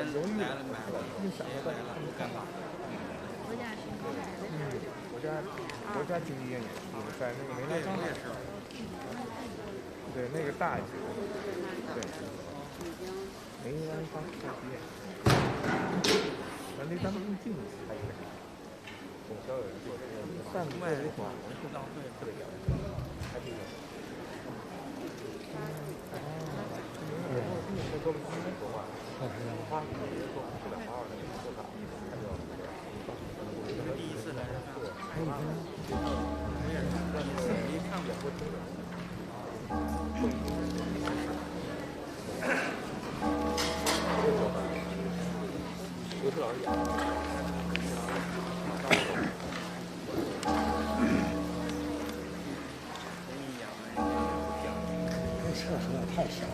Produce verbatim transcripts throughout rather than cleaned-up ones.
犹豫了，又想不到他们干嘛。嗯，国家，国家军医院也在那个梅兰芳大学。对，那个大学。对，梅兰芳大学。反正离咱们更近一些。 这厕所也太小了。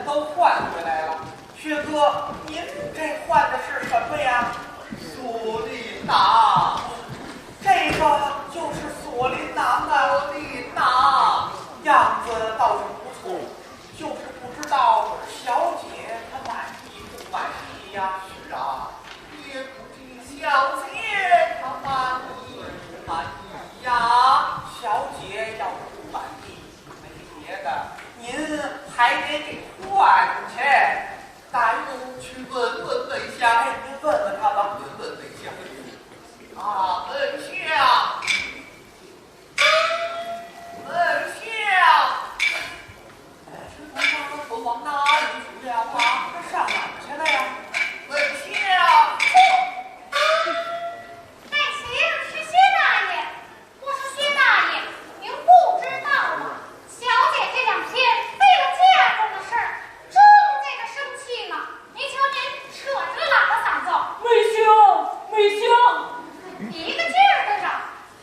都换回来了，薛哥，您这换的是什么呀？索琳达，这个就是索琳达吗？索琳达，样子倒是不错，就是不知道小姐她满意不满意呀？是啊，也不知小姐她满意不满意呀？小姐要是不满意， 没别的，您还得给换去。咱们去问问梅香。哎，您问问她吧。问问梅香。啊，梅香，梅香，这梅香都跑往哪里去了啊？她上哪儿去了呀？梅香。哎，谁呀？是薛大爷。 我说薛大爷，您不知道吗？小姐这两天为了嫁妆的事儿，正在这生气呢。您瞧您扯这喇叭嗓子。梅香，梅香，一个劲儿的嚷，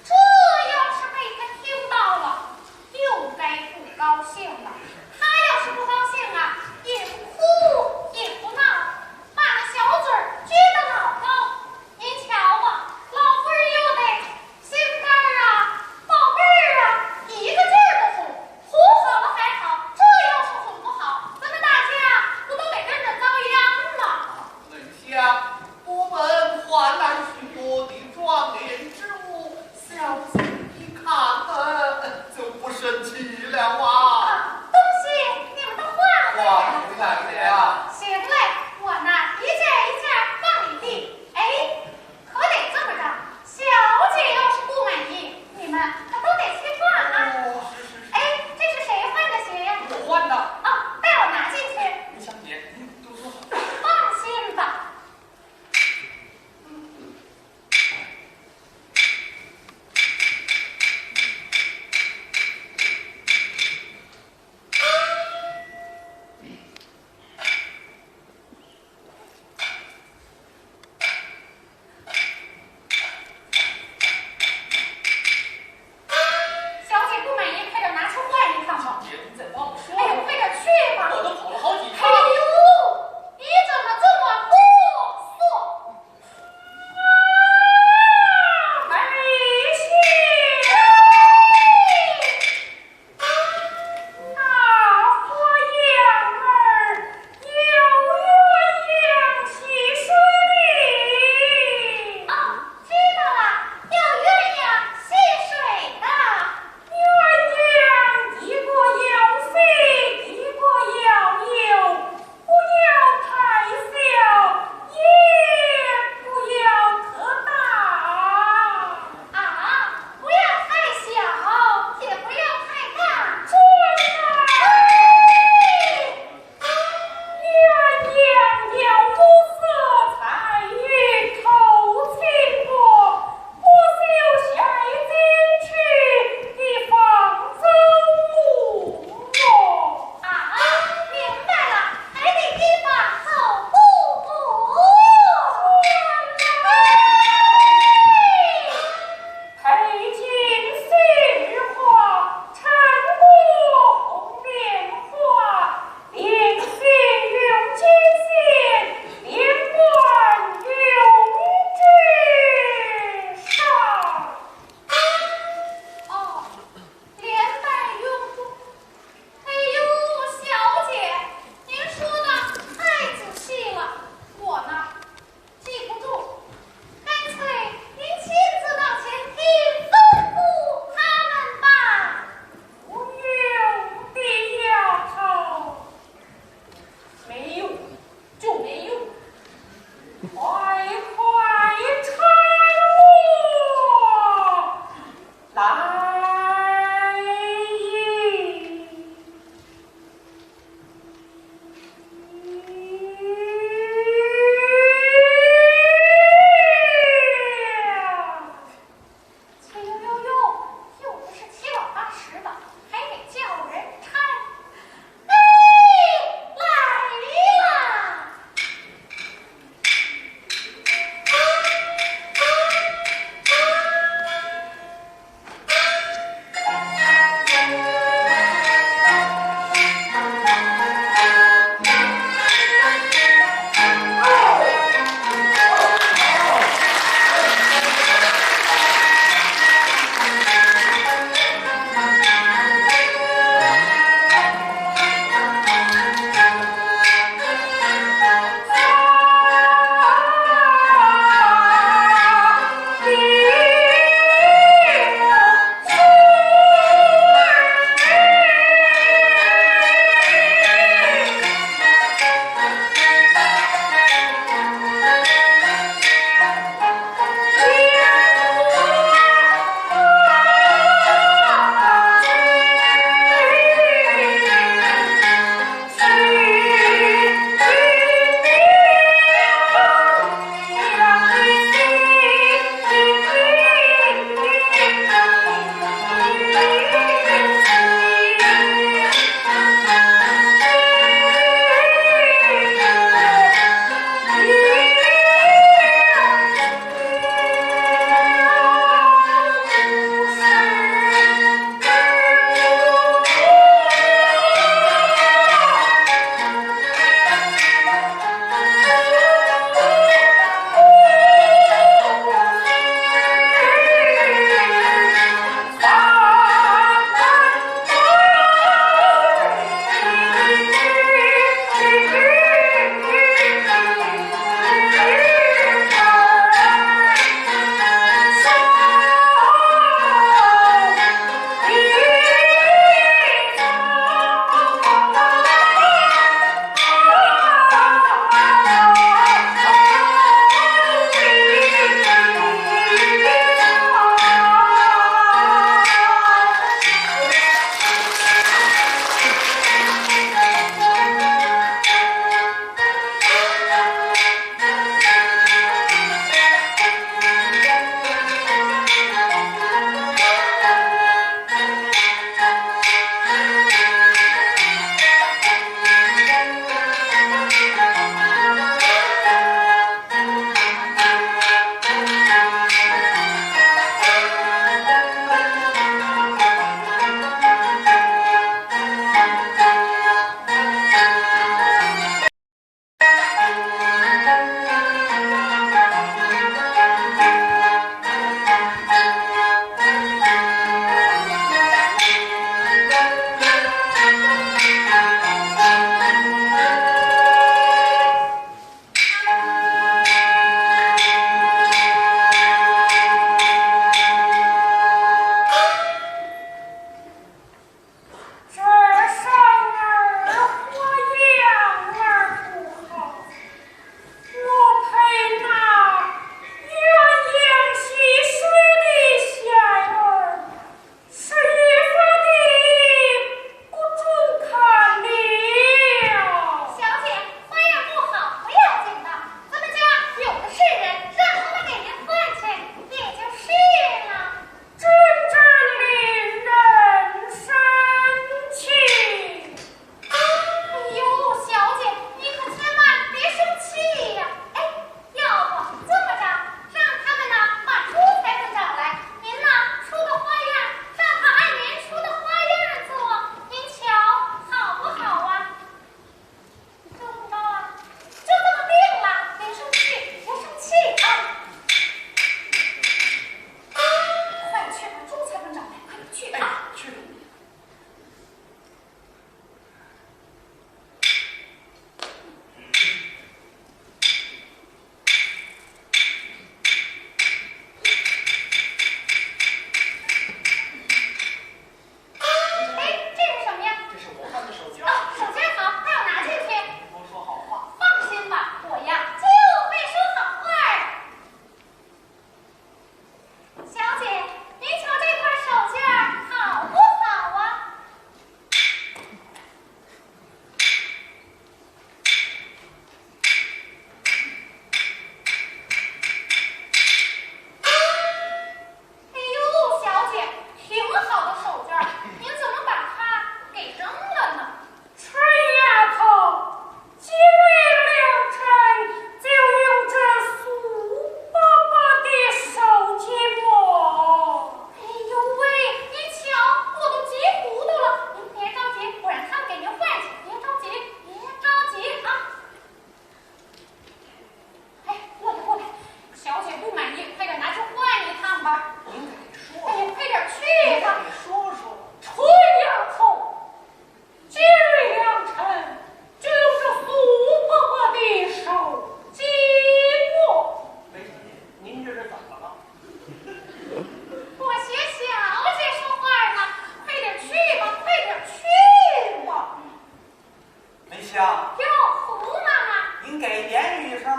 这要是被他听到了，又该不高兴了。他要是不高兴啊，也不哭也不闹，把那小嘴儿撅得老高。 您瞧吧，老夫人又得心肝儿啊、宝贝儿啊，一个劲儿的哄，哄好了还好，这要是哄不好，咱们大家不都得跟着遭殃吗？啊，梅香，我们换来许多的妆奁之物，小姐一看，呃，就不生气了啊。啊，东西你们都换回来了。换回来了。行嘞，我呢，一件一件放里地。哎， 可得这么着，小姐要是不满意，你们可都得去换啊。哦，是，是，是。哎，这是谁换的鞋呀？我换的。哦，待我拿进去。梅香姐，您都坐好。哦，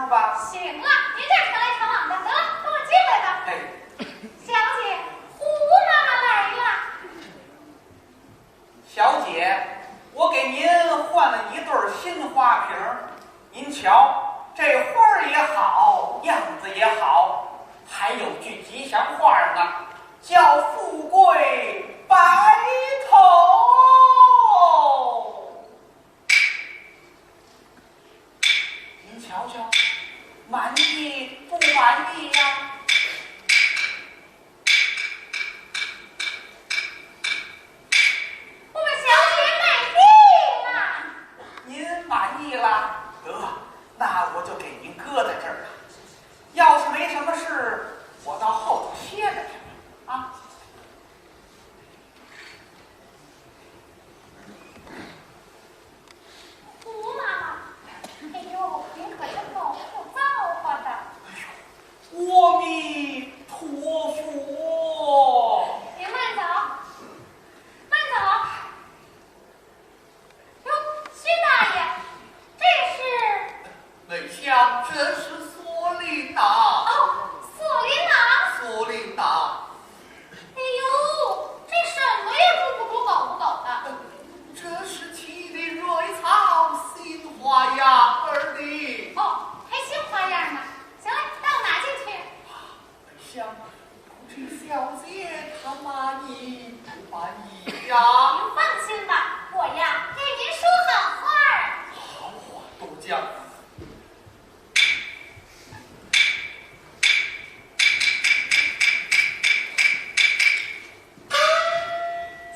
吧？行了，您这常来常往的，得了，跟我进来吧。哎，小姐，胡妈妈来了。小姐，我给您换了一对儿新花瓶儿，您瞧，这花儿也好，样子也好，还有句吉祥话儿呢，叫富贵白头。 您瞧瞧，满意不满意呀？我们小姐满意了。您满意了？得，那我就给您搁在这儿了。要是没什么事，我到后头歇着去了啊。 胡妈妈，哎呦，您可真够不造化的。阿弥陀佛。您慢走，慢走。哟，薛大爷，这是？ 梅香，这是锁麟呐。哦，锁麟呐。锁麟呐。哎呦，这什么也不懂，搞不搞的。这是七里瑞草新花样儿的。哦，还新花样呢。行了，让我拿进去。 香，不知小姐她满意不满意呀？您放心吧，我呀，给您说好话儿。好话都讲。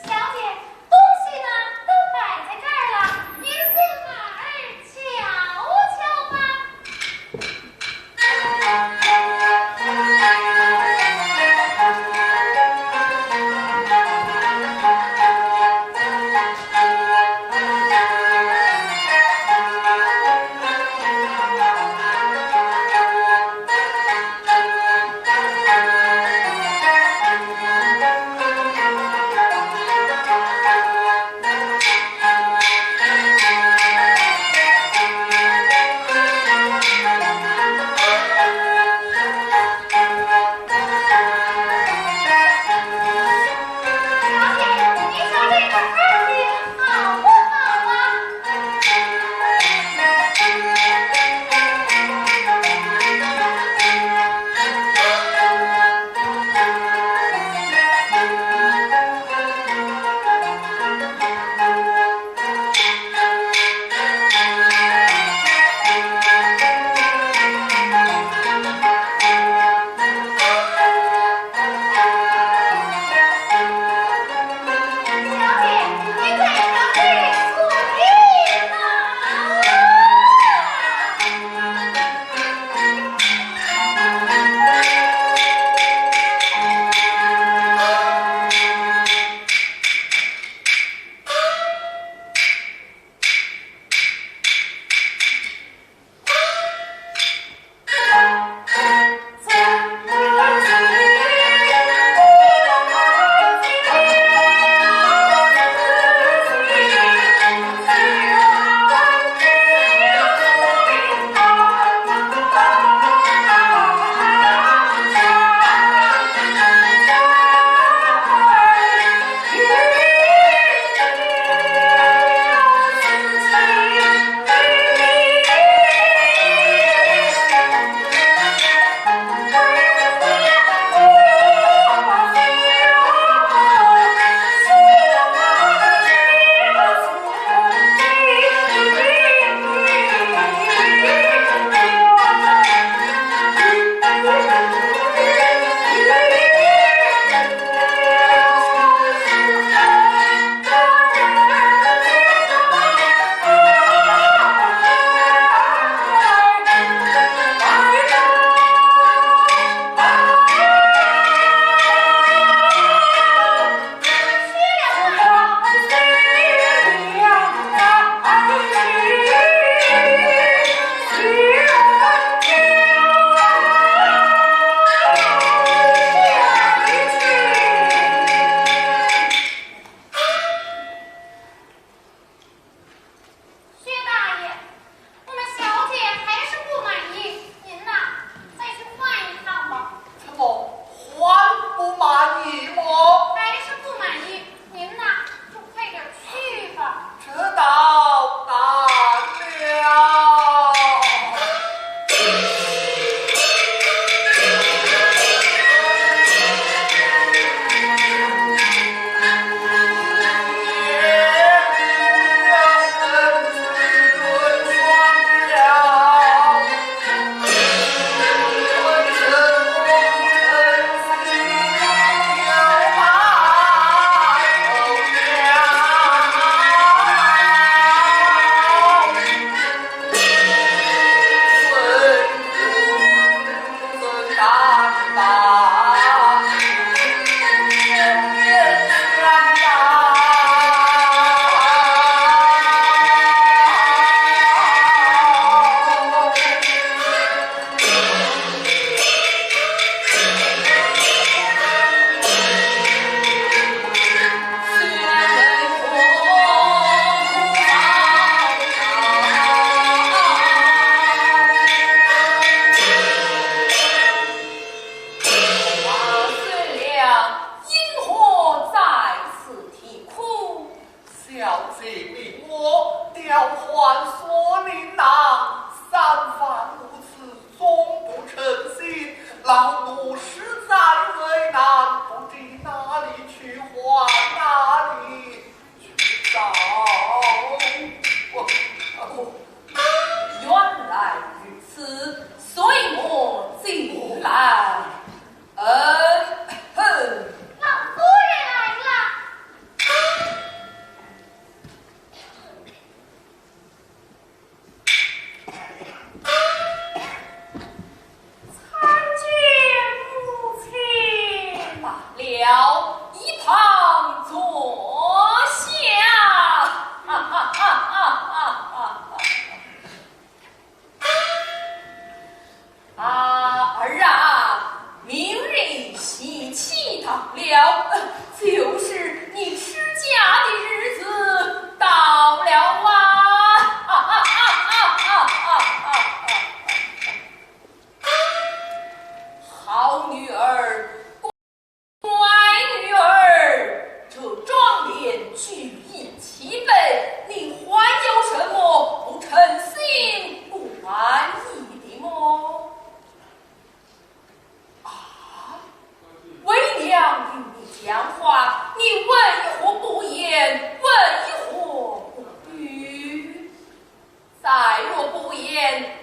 小姐，东西呢，都摆在这儿了，您自个儿瞧瞧吧。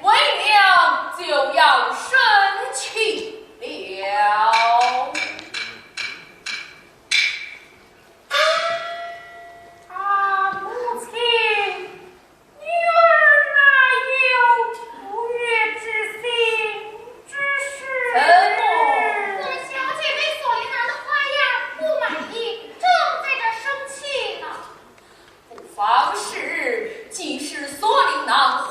为娘就要生气了。啊，母亲，女儿哪有不悦之心之事？怎么？我们小姐对锁麟囊的花样不满意，正在这生气呢。 不妨事，既是锁麟囊花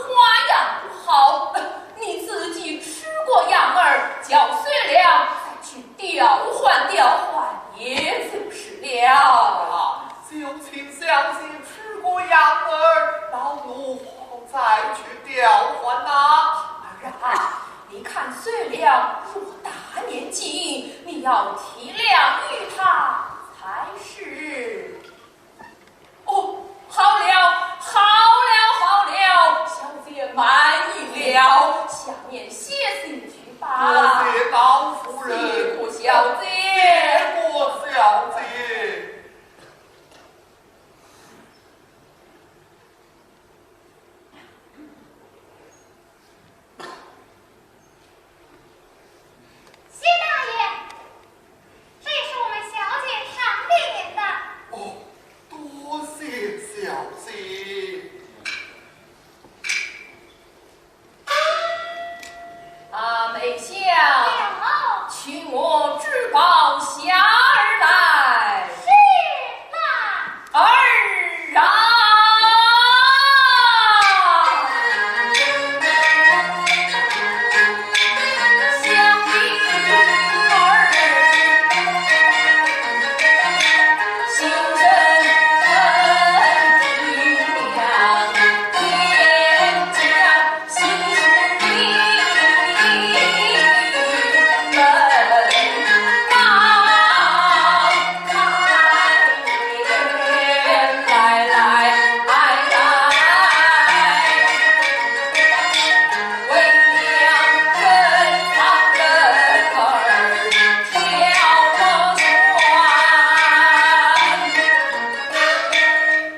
样不好，你自己取过样儿，叫随良再去调换调换，也就是了。就请小姐取过样儿，老奴好再去调换呐。儿啊，你看随良偌大年纪，你要体谅于他才是。 哦，好了，好了，好了，小姐满意了，下面写信去吧。多谢老夫人。谢过小姐。谢过小姐。 谢大爷，这是我们小姐赏给您的。哦，多谢小姐。啊，梅香，有。取我珠宝匣儿来。是。 儿啊，想你儿，心生恨，娘天将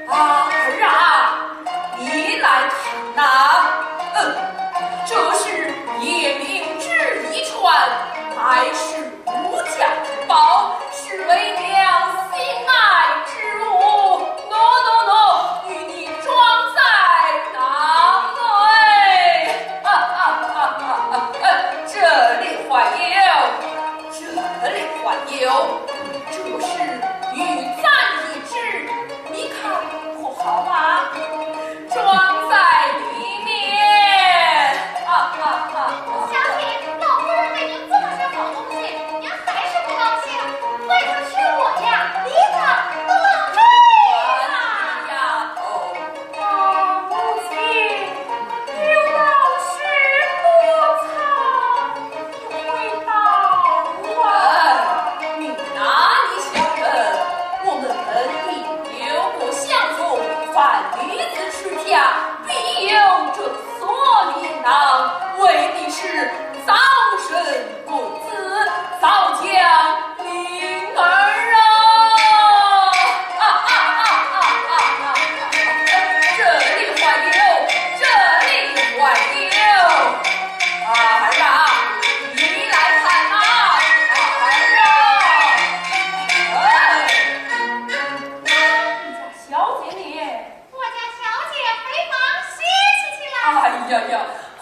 啊，儿啊，你来看呐，嗯，这是夜明珠一串，乃是无价之宝，是为娘心爱之物。喏，喏，喏，与你装在囊内。哈哈哈哈哈！这里还有，这里还有，这是玉簪一只， 你看可好啊？装在里面。哈哈哈哈！小姐，老夫人给您这么些好东西，您还是不高兴？为了是我呀，一个都浪费了。丫头。啊，母亲，有道是不曾 回答我。哎，你哪里晓得，我们门里有个香童，凡女子出嫁，必有这锁麟囊，为的是早生贵子，早将麟儿啊！哈哈哈哈哈哈！这里还有，这里还有。 啊，儿啊，你来看呐，啊，儿啊。哎，你家小姐呢？我家小姐回房歇息去了。哎呀呀，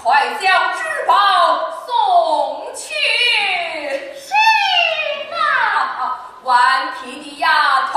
快将珠宝送去。是啊。啊，啊，顽皮的丫头。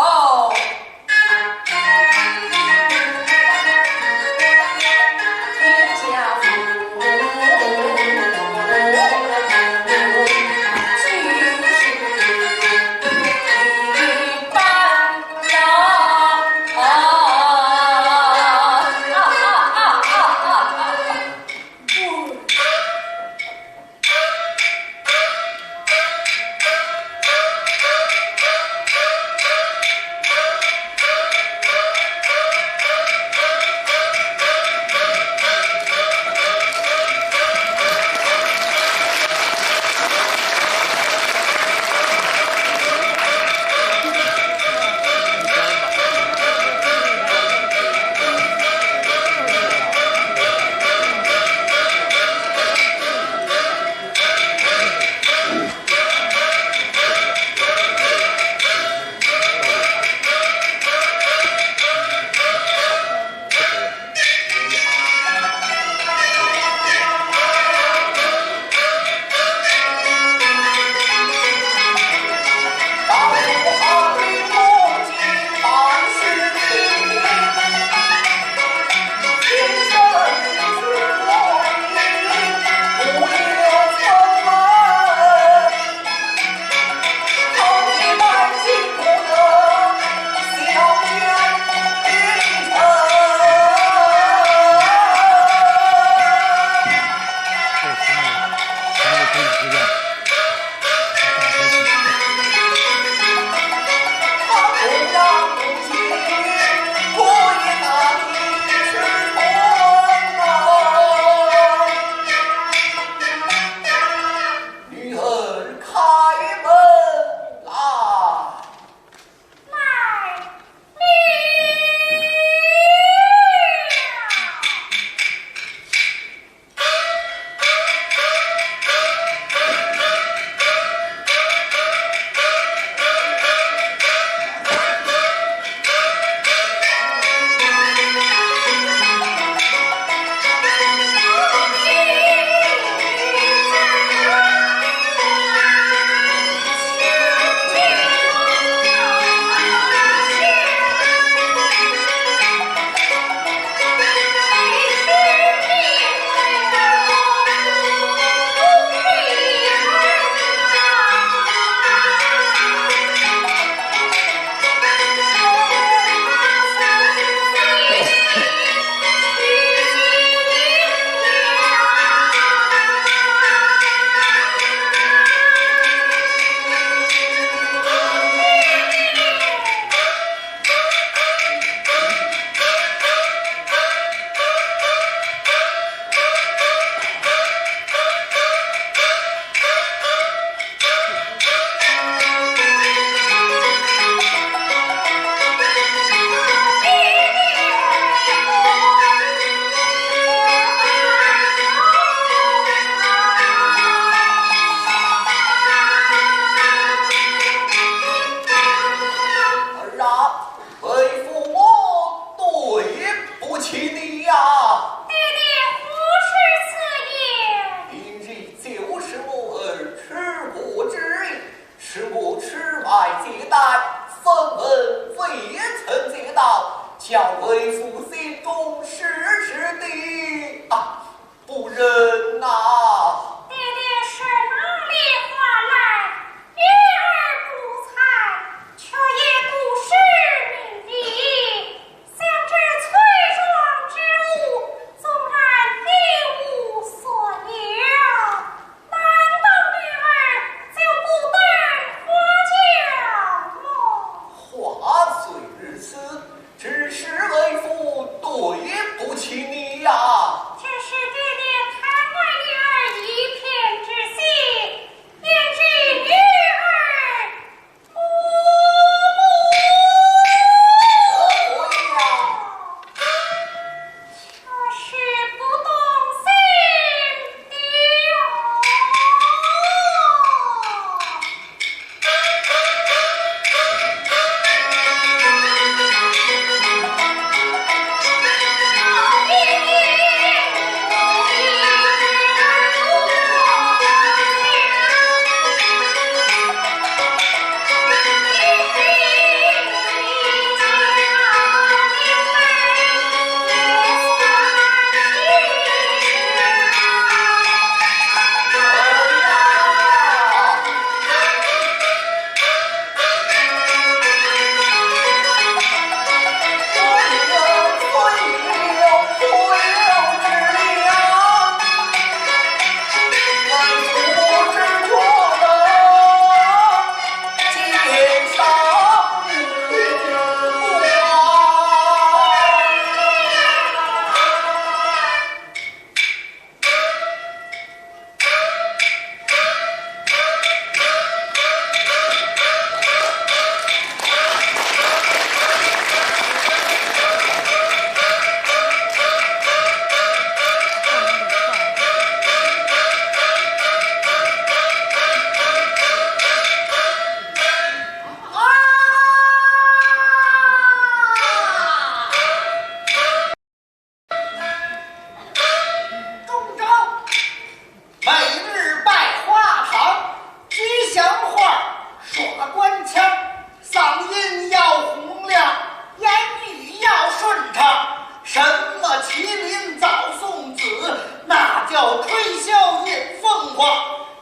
叫推销引凤凰，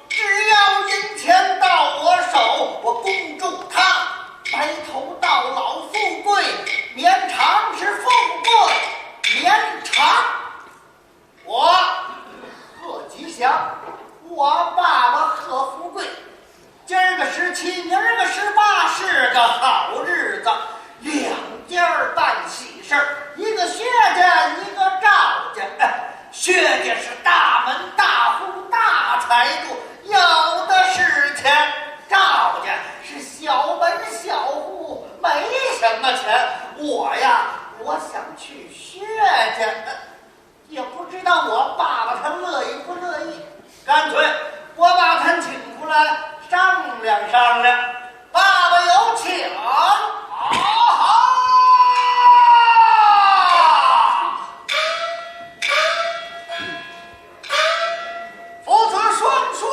只要银钱到我手，我恭祝他白头到老，富贵绵长，是富贵绵长。我贺吉祥，我爸爸贺富贵。今儿个十七，明儿个十八，是个好日子，两家儿办喜事儿，一个薛家，一个赵家。哎，薛家是大门大户大财主，有的是钱；赵家是小门小户，没什么钱。我呀，我想去薛家，也不知道我爸爸他乐意不乐意。干脆我把他请出来商量商量。爸爸有请。好，好。父子双双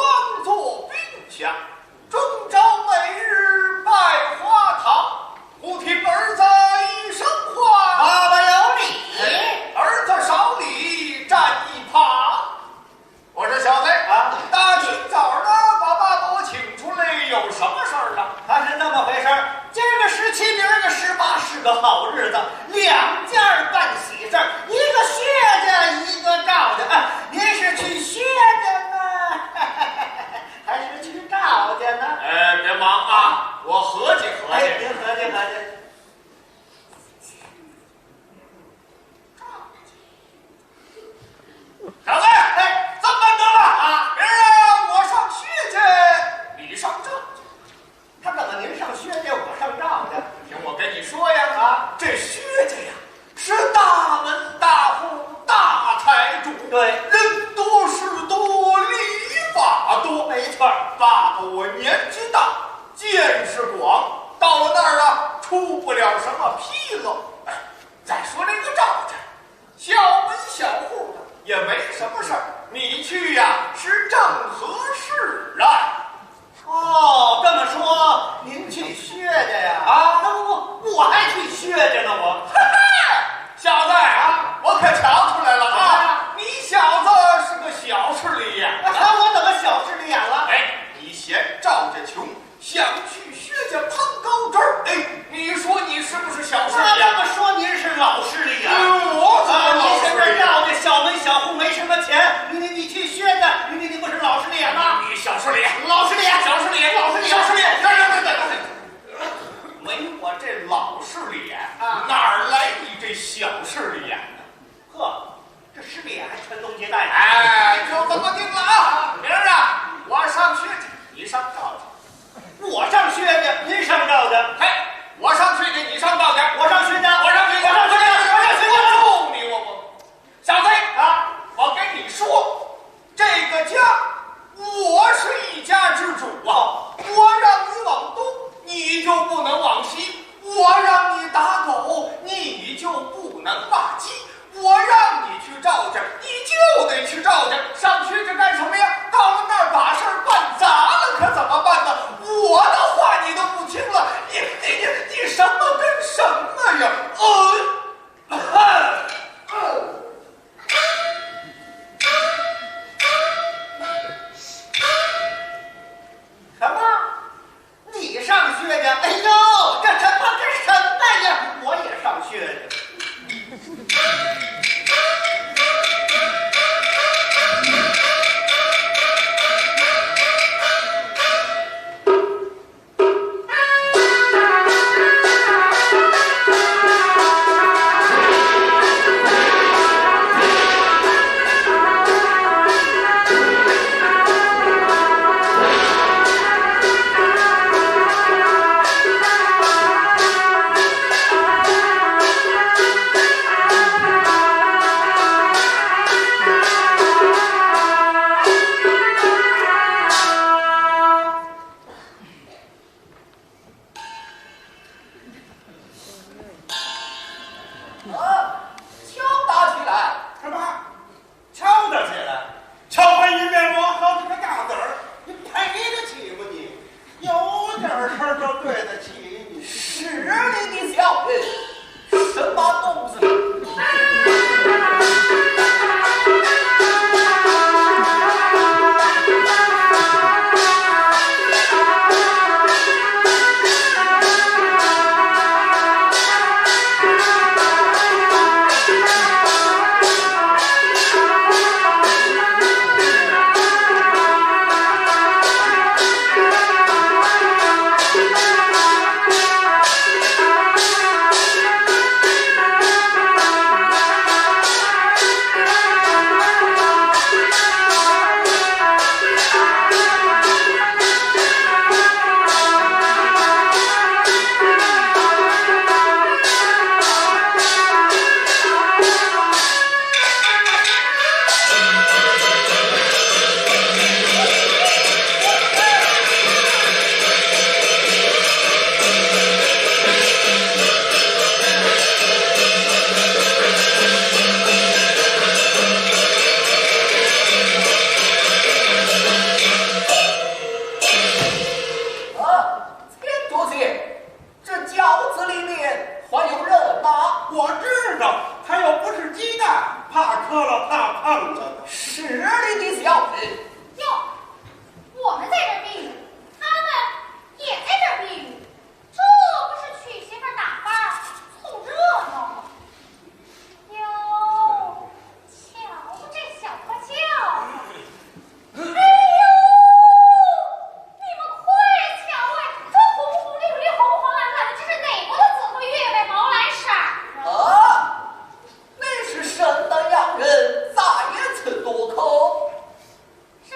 哟，我们在这儿避雨，他们也在这儿避雨，这不是娶媳妇儿打扮儿凑热闹吗？哟，瞧这小破轿子！哎呦，你们快瞧啊，这红红绿绿、红黄蓝蓝的，这是哪国的紫薇月白毛蓝色儿啊？啊，那是山丹雅人，咱也曾多看。什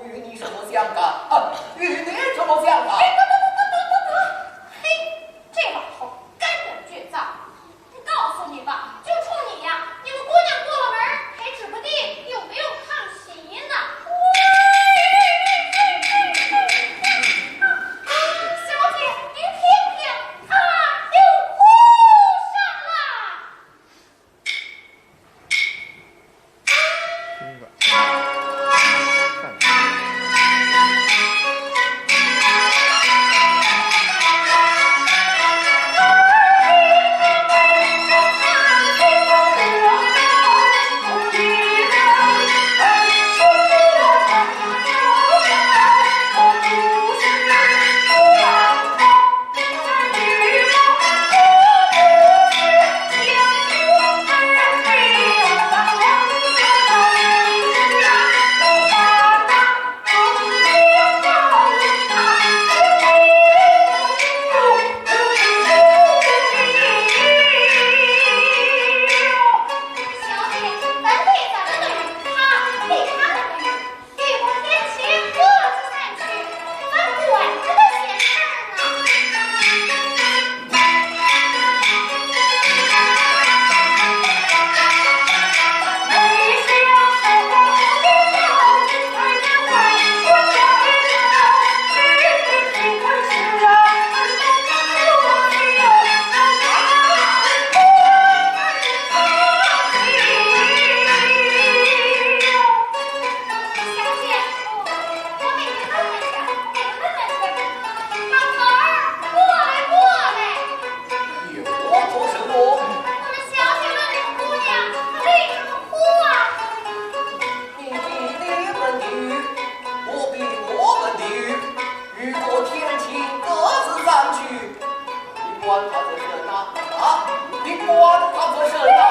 与你什么相干？啊，与你什么相干？哎，不不不不不不不！嘿，这老头干净倔强。我告诉你吧，就冲你呀，你们姑娘过了门儿，还指不定有没有唱席呢。小姐，您听听，他又哭上了。小姐，咱对咱们的鱼，他对他们的鱼。 一会儿天晴各自散去，咱管他的闲事儿呢。小姐，我给您问问去，给您问问去。老头儿，过来，过来。你我做什么？我们小姐问你姑娘，她为什么哭啊？你比你们的鱼，我比我们的鱼，雨过天晴各自散去，你管他的事啊？啊，你管他的事啊？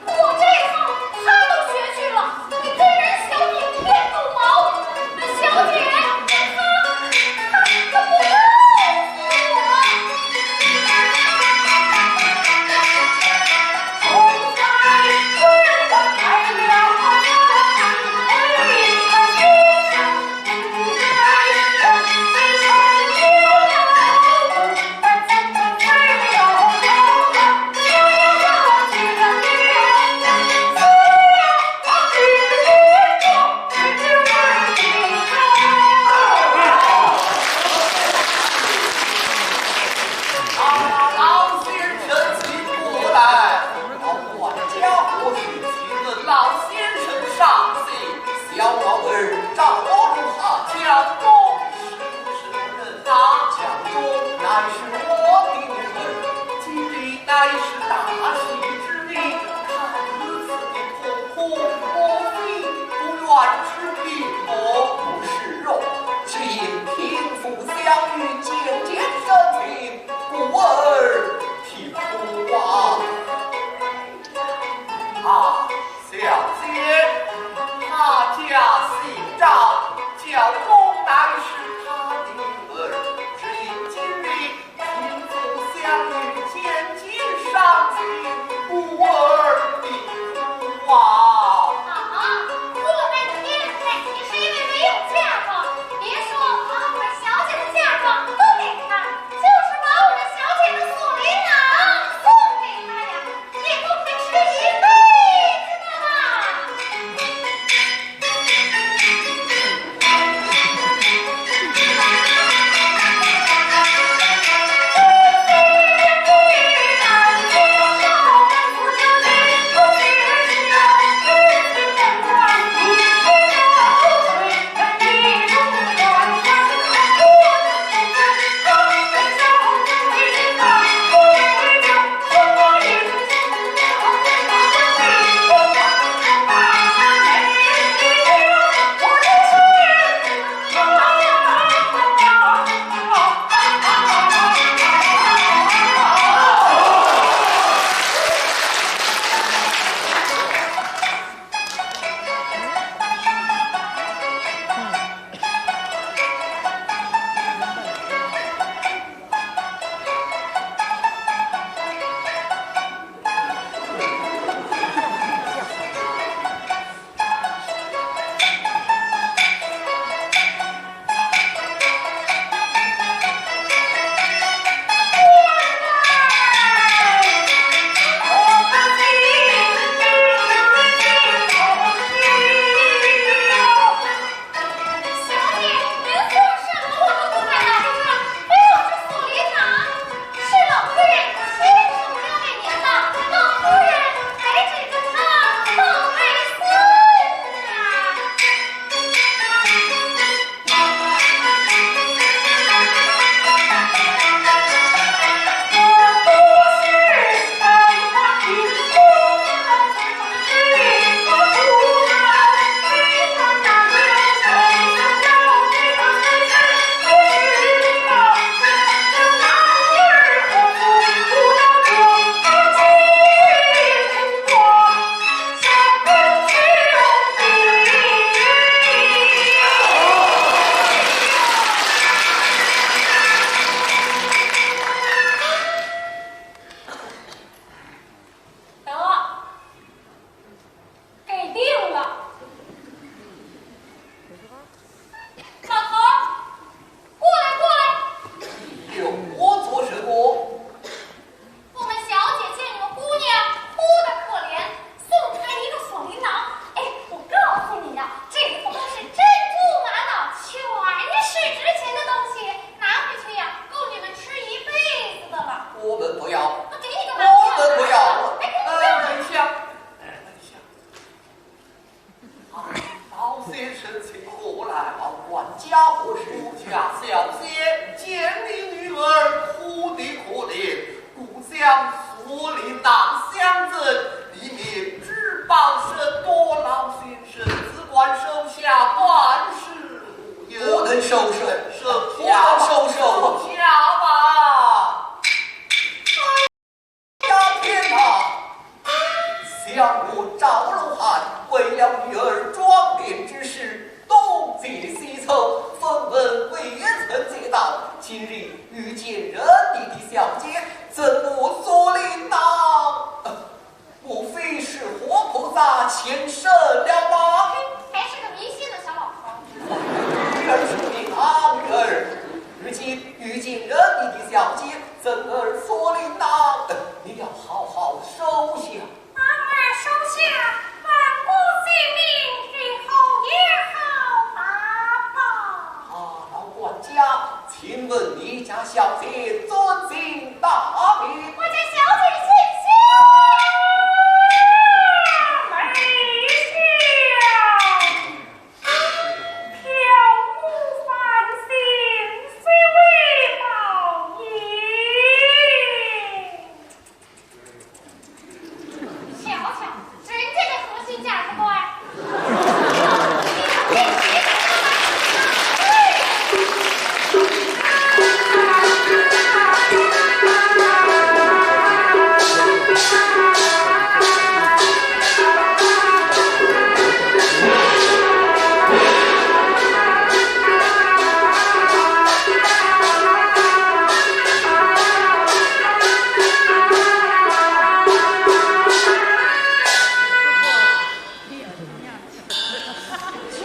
我这套他都学去了，你跟人小比天狗毛。小姐，他，他，他不告诉我。啊，老先生请过来。 管家伙是请问老先生上席，小老儿赵龙下讲中。是不是？那讲中乃是我的女儿，今日乃是大喜之日，她如此的痛哭，我非不愿之。 哦，不是哦，只因贫富相与，贱贱生情，故而啼哭啊。啊，小姐，他家姓张，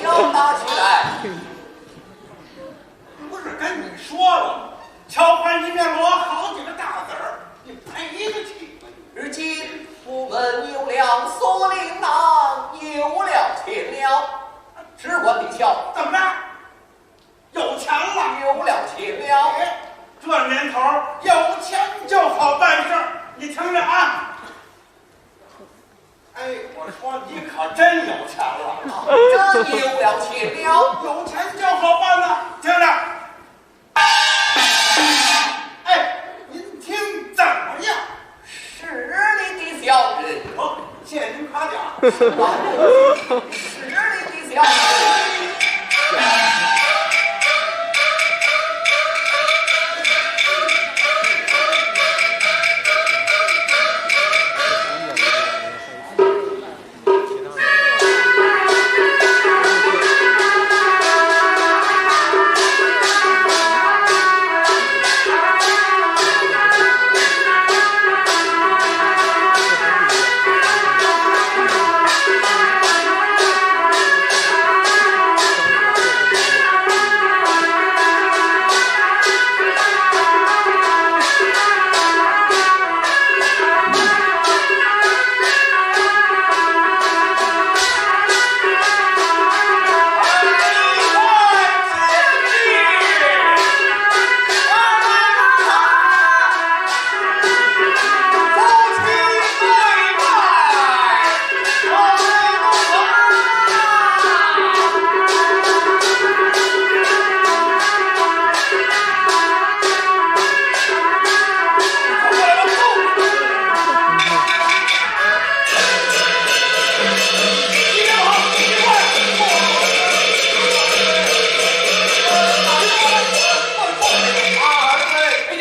敲打起来。不是跟你说了吗？敲坏一面锣好几个大子儿，你赔得起吗？如今我们有了锁麟囊，有了钱了，只管你敲。怎么着？有钱了？有了钱了。哎，这年头儿有钱就好办事儿，你听着啊。 哎，我说你可真有钱了啊！真有了钱了。有钱就好办了，听着。哎，您听怎么样？势利的小人。哦，谢谢您夸奖。势利的小人。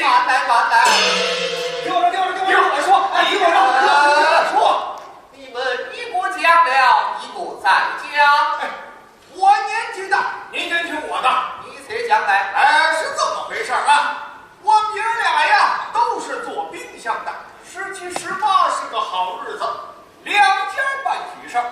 慢来，慢来。听我说，听我说，听我说，哎，听我说，听我说。你们一个讲了，一个在讲。哎，我年纪大，您先听我的。你先讲来。哎，是这么回事儿啊。我们爷儿俩呀，都是做冰箱的。十七十八是个好日子，两家办喜事儿，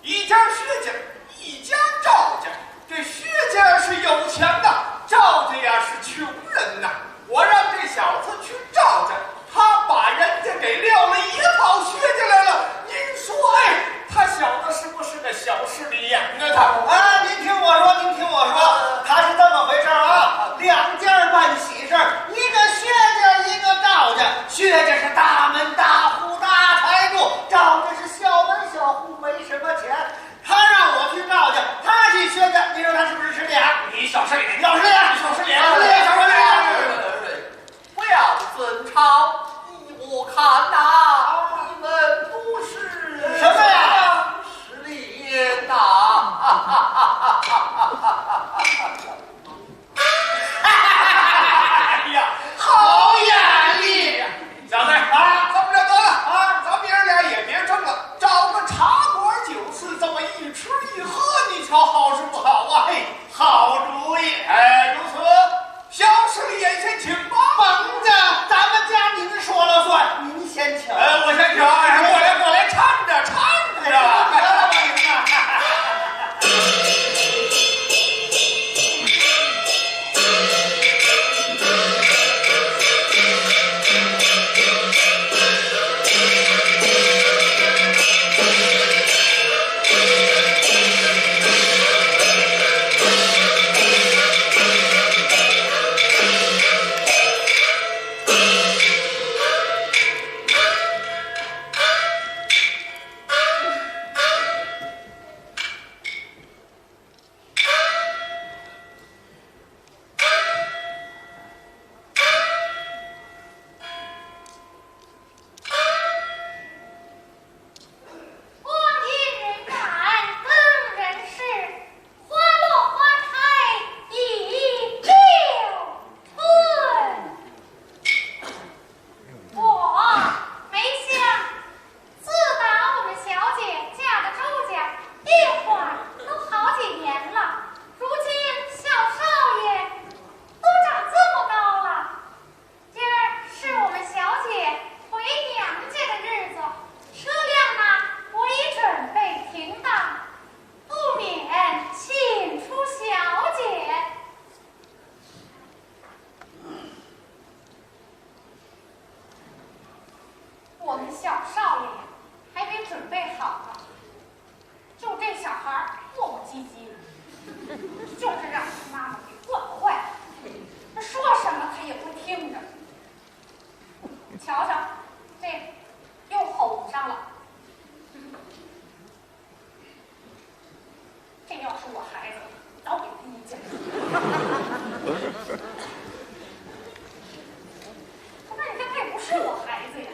一家薛家，一家赵家。这薛家是有钱的，赵家呀是穷人呐。我让这小子去赵家，他把人家给撂了一套薛家来了。您说，哎，他小子是不是个小势利眼呢？他……哎，您听我说，您听我说，他是这么回事儿啊。两家办喜事儿，一个薛家，一个赵家。薛家是大门大户大财主，赵家是小门小户没什么钱。他让我去赵家，他去薛家，你说他是不是势利眼？你小势利眼，小势利眼，小势利眼，小势利眼，小势利眼。 不要争吵，依我看呐，你们都是什么呀？势利眼呐！哎呀，好眼力呀！小子啊，这么着得了啊，咱们爷儿俩也别争了，找个茶馆酒肆，这么一吃一喝，你瞧好是不好啊？嘿，好主意！哎，就是让他妈妈给惯坏了，说什么他也不听着。瞧瞧，这又吼上了。这要是我孩子，早给他一脚。那你这配不是我孩子呀？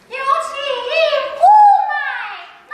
有请姑奶奶。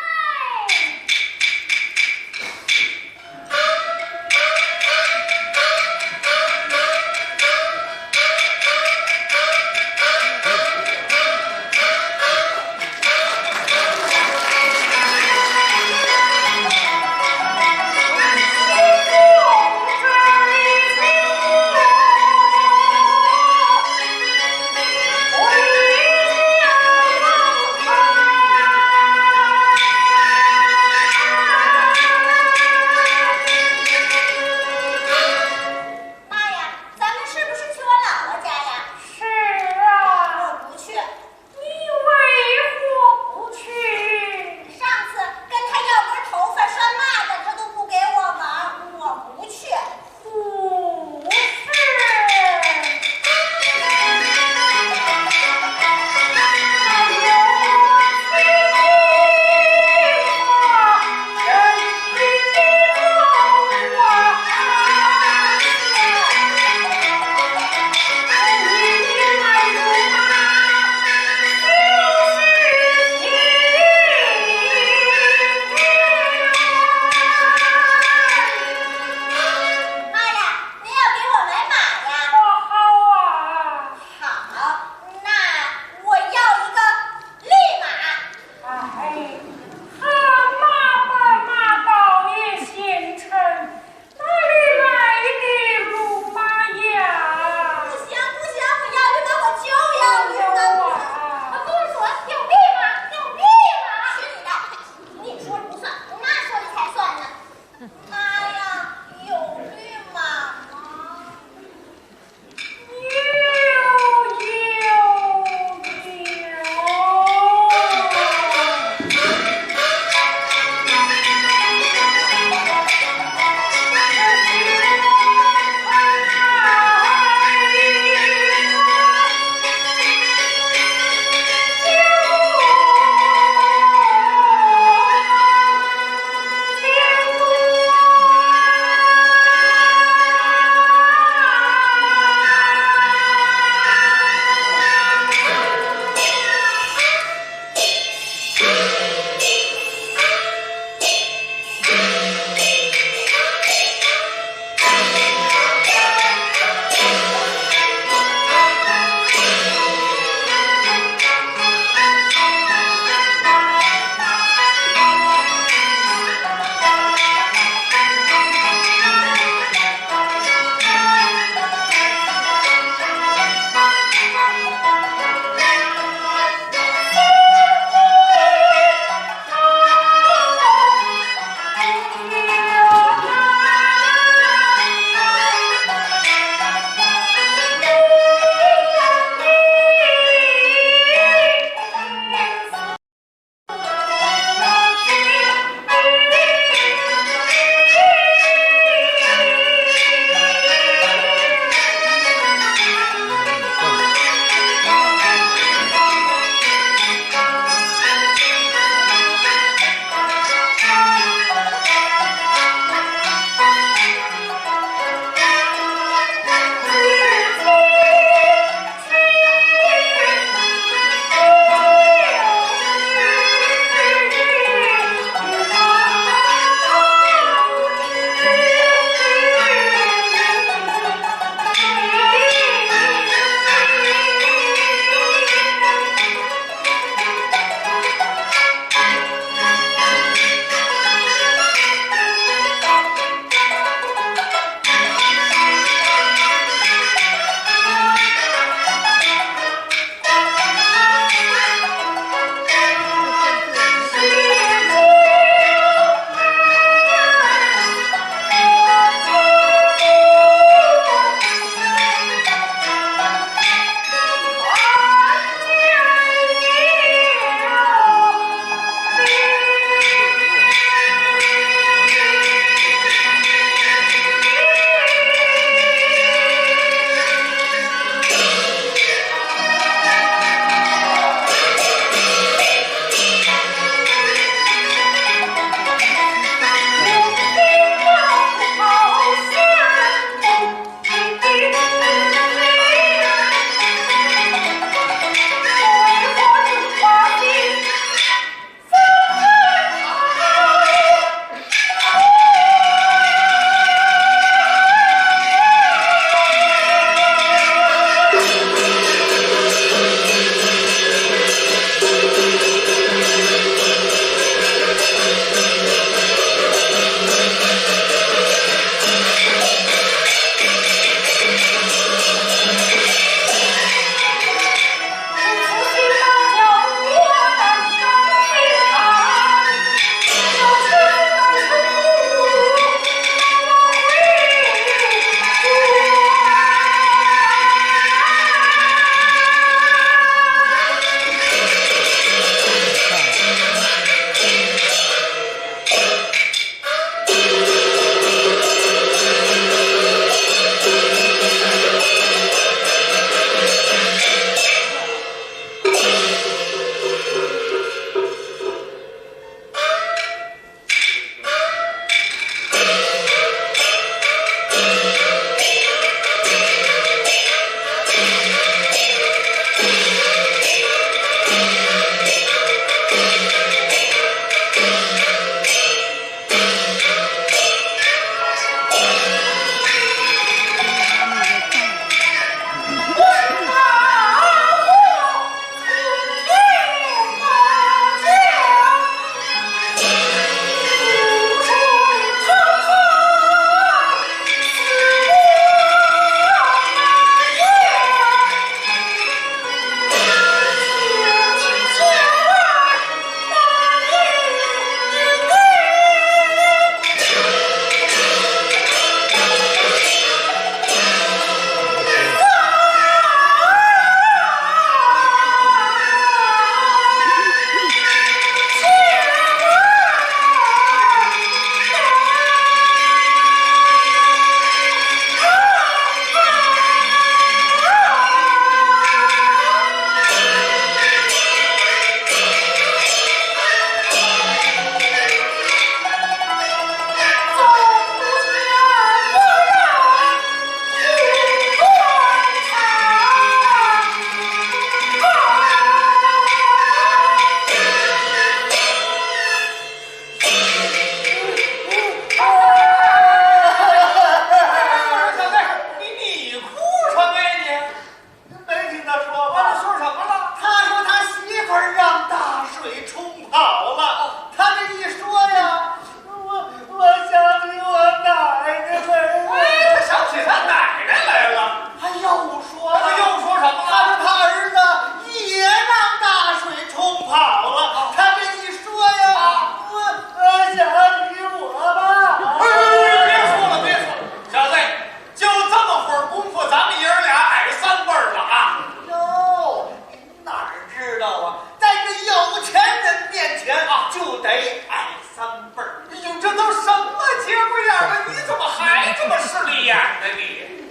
矮三辈儿。哎呦，这都什么节骨眼儿了？你怎么还这么势利眼儿呢？你，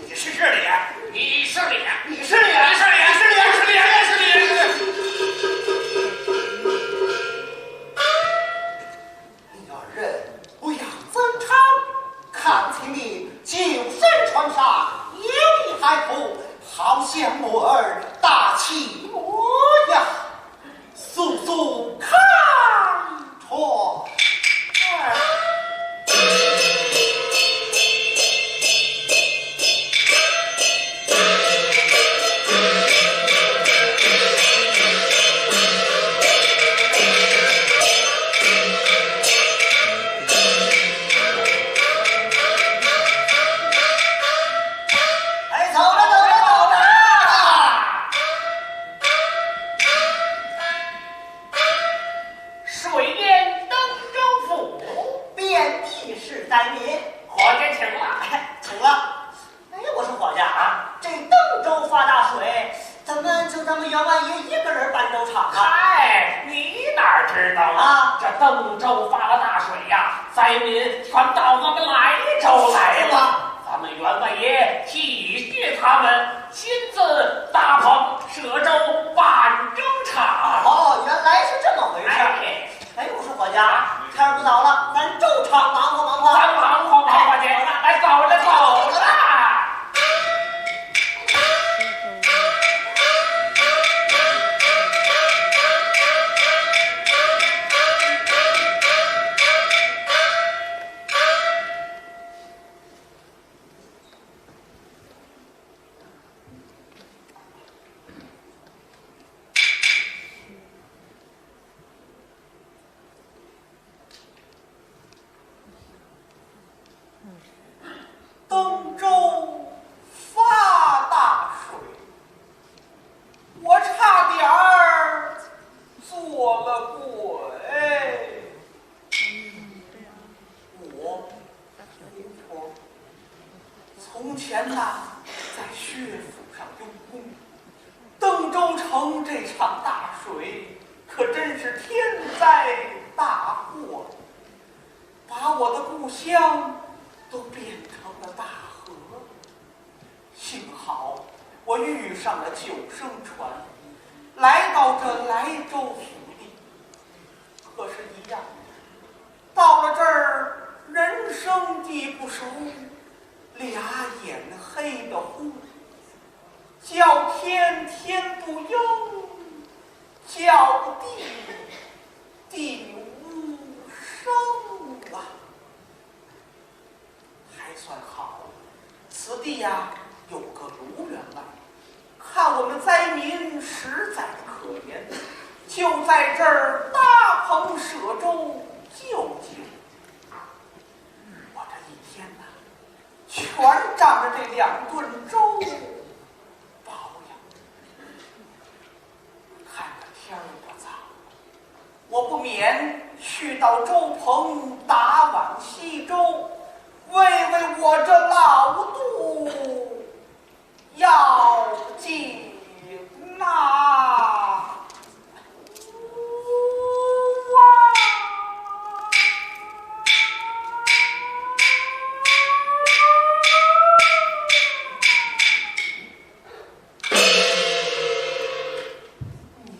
你是势利眼，你势利眼，你势利眼，你势利眼，你势利眼，你势利眼，你势利眼。你要认不要尊称，看起你九岁穿上，有一孩童，好像我儿大气模样。 速速看着。哎，走了，走了，走了。 水淹登州府，遍地是灾民。伙计，请了。哎，请了。哎，我说伙计啊，这登州发大水，怎么就咱们员外爷一个人搬州场啊？嗨，你哪儿知道啊？啊，这登州发了大水呀，灾民全到咱们莱州来了。咱们员外爷体恤他们，亲自搭棚舍州搬州场。哦，原来是这么回事儿。哎，哎，我说伙计啊，天儿不早了，咱州场忙活忙活。咱忙活忙活去。哎，走了，走了。登州发大水，我差点儿做了鬼。我，从前呐，在学府上用功，登州城这场大水可真是天灾大祸，把我的故乡都变成了大河。幸好我遇上了救生船，来到这莱州府地。可是，一样的，到了这儿，人生地不熟，俩眼黑得乎，叫天天不应，叫地地无声啊。还算好，此地呀，有个卢员外，看我们灾民实在的可怜，就在这儿搭棚舍粥救济。我这一天呐，全仗着这两顿粥保养。看着天儿不早，我不免去到粥棚打碗稀粥，慰慰我这老肚腰筋呐。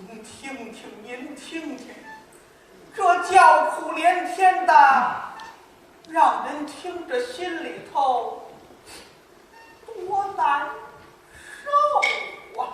您听听，您听听，这叫苦连天的，让人听着心里头多难受啊！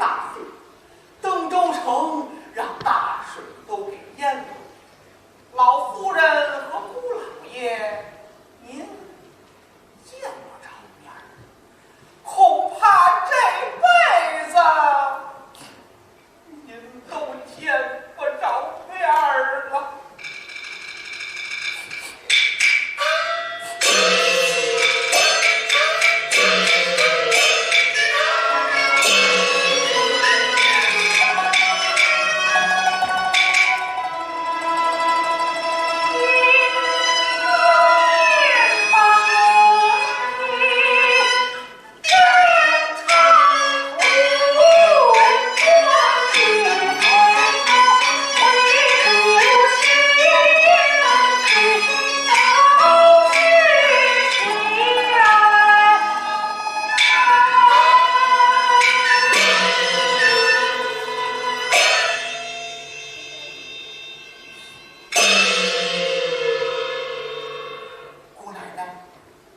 大祸，登州城让大水都给淹了。老夫人和姑老爷，您见不着面儿，恐怕这辈子您都见不着面儿了。姑奶奶，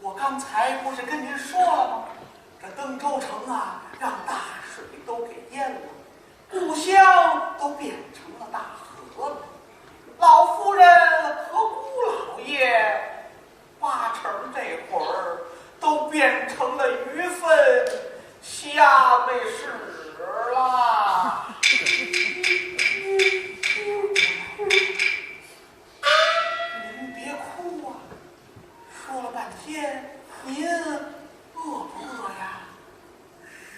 我刚才不是跟您说了吗？这登州城啊，让大水都给淹了，故乡都变成了大河了。老夫人和姑老爷，八成这会儿都变成了鱼粪、虾米屎了。您别哭啊，说了半天，您饿不饿呀？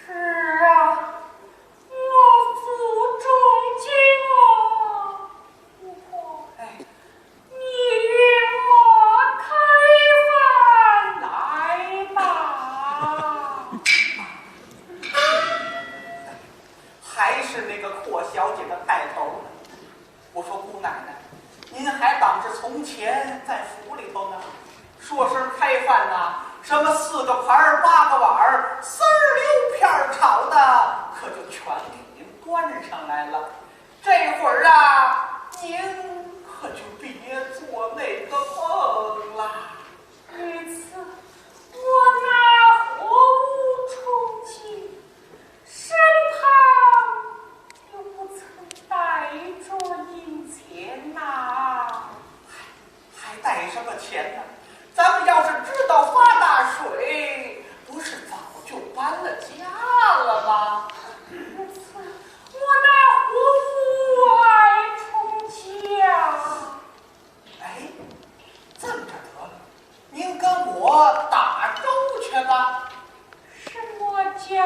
是啊，我腹中饥饿。不过，哎，你与我开饭来吧。还是那个阔小姐的派头呢。我说姑奶奶，您还当着从前在府里头呢，说声开饭呐，什么四个盘儿、八个碗儿、丝儿溜片儿炒的，可就全给您端上来了。这会儿啊，您可就别做那个梦了。每次我拿货物充饥，身旁又不曾带着银钱呐。还带什么钱呢？咱们要是知道发大水，不是早就搬了家了吗？每次我拿货物来充饥啊。哎，这么着得了，您跟我打粥去吧。什么叫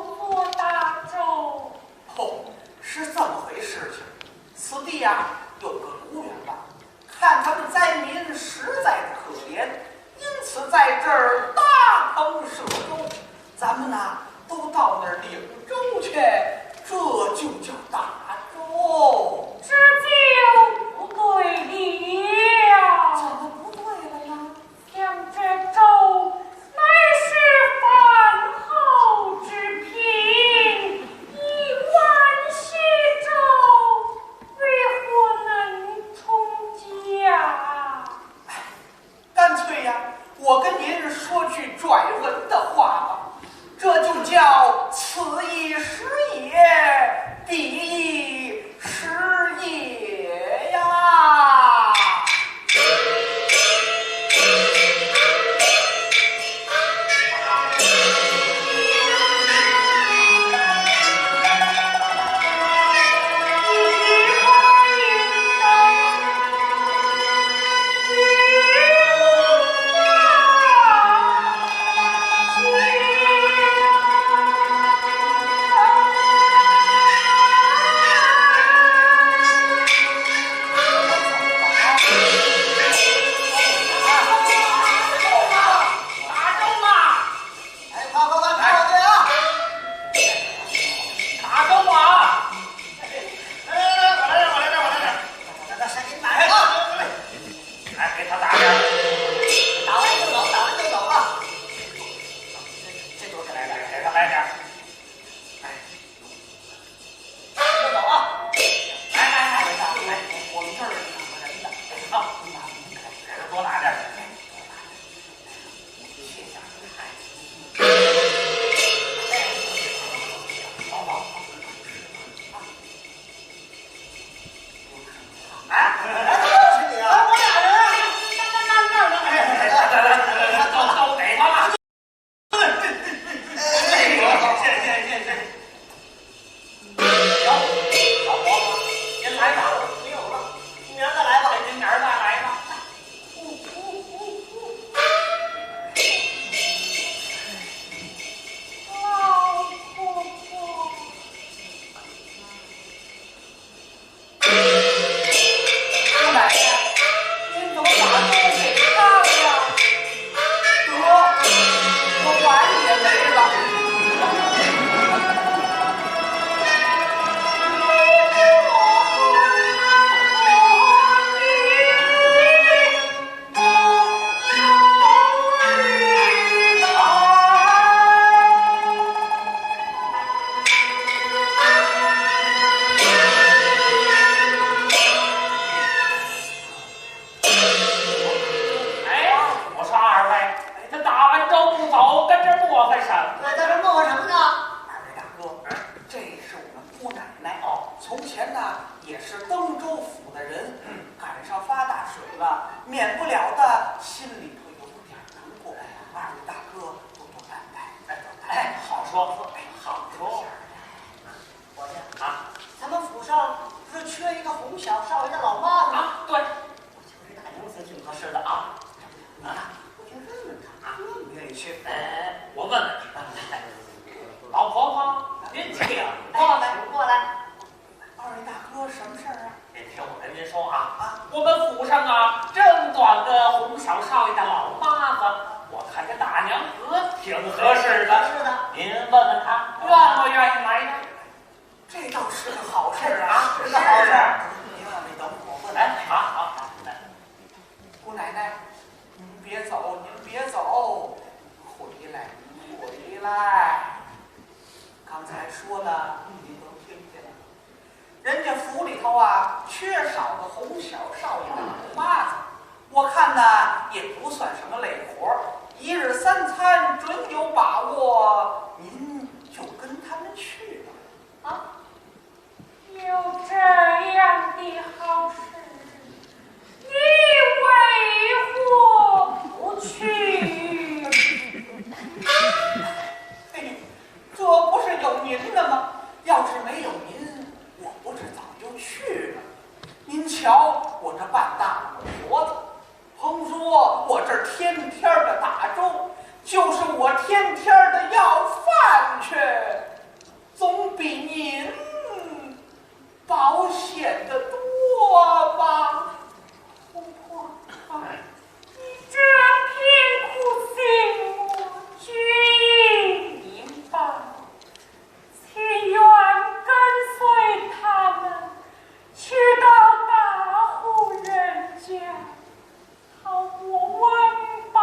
做打粥？哦，是这么回事情。此地呀，有个卢员外，看咱们灾民实在的可怜，因此在这儿搭棚设粥。咱们呐，都到那儿领粥去，这就叫打粥。这就不对了。怎么不对了呢？想这粥乃是饭后之品，一碗稀粥，为何奶奶哦，从前呢也是登州府的人，赶上发大水了，免不了的心里头有点难过。二位大哥多多担待，哎，多担待。哎，好说，哎，好说。我呀，啊，咱们府上不是缺一个哄小少爷的老妈子吗？啊，对。我觉得大娘子挺合适的啊。啊，我就问问她，啊，你愿意去？哎，我问问你。老婆婆，您请过来。过来。二位大哥，什么事儿啊？您听我跟您说啊，啊，我们府上啊，正短个哄小少爷的老妈子，我看这大娘子挺合适的。是的。您问问她愿不愿意来呢？这倒是个好事儿啊，是个好事儿。您往这等会儿，我问。哎，好，好，好，来。姑奶奶，您别走，您别走，回来，您回来。刚才说的，您都听见了。人家府里头啊，缺少个哄小少爷的老妈子，我看呢也不算什么累活儿，一日三餐准有把握，您就跟他们去吧。啊？有这样的好事，你为何不去？嘿，这不是有您的吗？要是没有您，我不是早就去了？您瞧我这半大老婆子，甭说我这儿天天的打粥，就是我天天的要饭去，总比您保险的多吧？婆婆啊，你这片苦心我尽明白，情愿跟随他们去到大户人家，讨个温饱。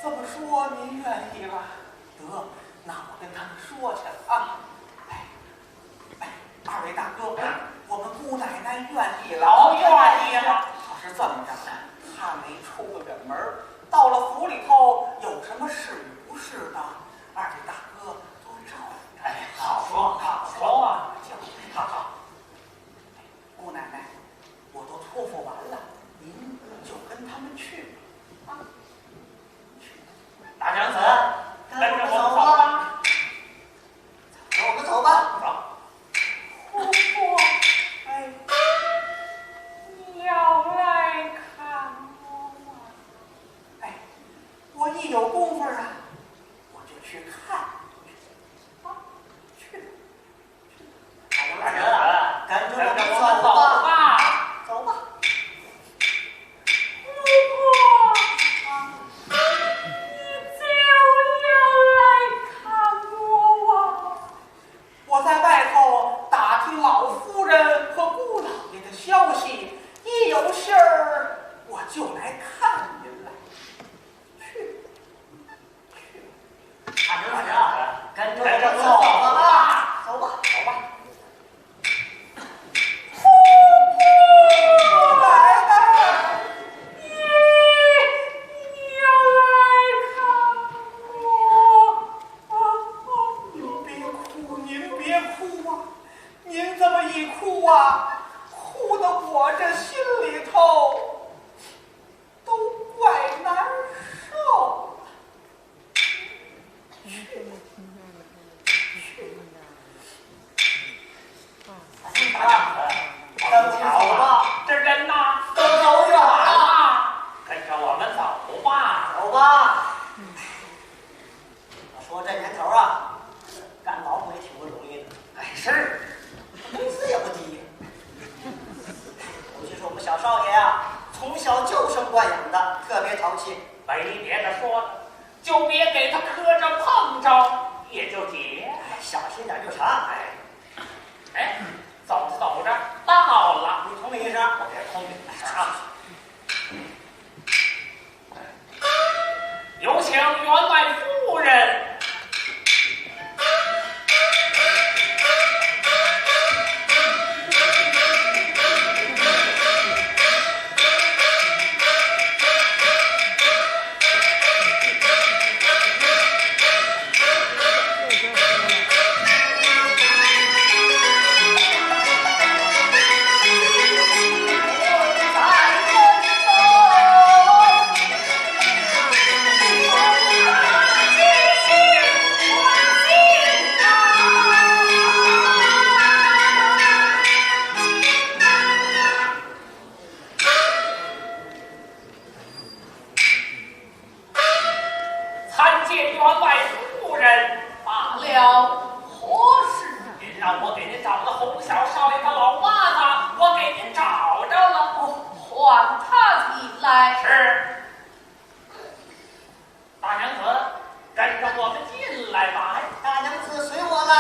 这么说您愿意了？得，那我跟他们说去了啊。哎，哎，二位大哥，我们姑奶奶愿意了。哦，愿意了。可是这么着，她没出过远门儿，到了府里头有什么是与不是的，二位大哥多照应。哎，好说好说啊。好好。 姑奶奶，我都托付完了，您就跟他们去吧。啊，去吧。大娘子，跟着我们走吧。走，我们走吧。走。婆婆，哎，你要来看我吗？哎，我一有功夫啊，我就去看。啊，去。 大娘子，跟着我们走吧。走吧。婆婆，你就要来看我啊？我在外头打听老夫人和姑老爷的消息，一有信儿我就来看您来。去。 大娘子，跟着我们走吧。走吧，走吧。您别哭，您别哭啊！您这么一哭啊，哭得我这心里头 都怪难受的。去，去。等我走吧，这人呐，都走远了。跟着我们走吧。走吧。 我说这年头啊，干保姆也挺不容易的。哎，是，工资也不低呀。尤其是我们小少爷啊，从小娇生惯养的，特别淘气。没别的说的，就别给他磕着碰着，也就解。哎，小心点就成。哎，哎，走着走着到了，你通一声，我这通一声啊。 有请员外夫人。了，何事？您让我给您找个红小少爷的老妈子，我给您找着了。哦，唤他进来。是。大娘子，跟着我们进来吧。哎，大娘子，随我来。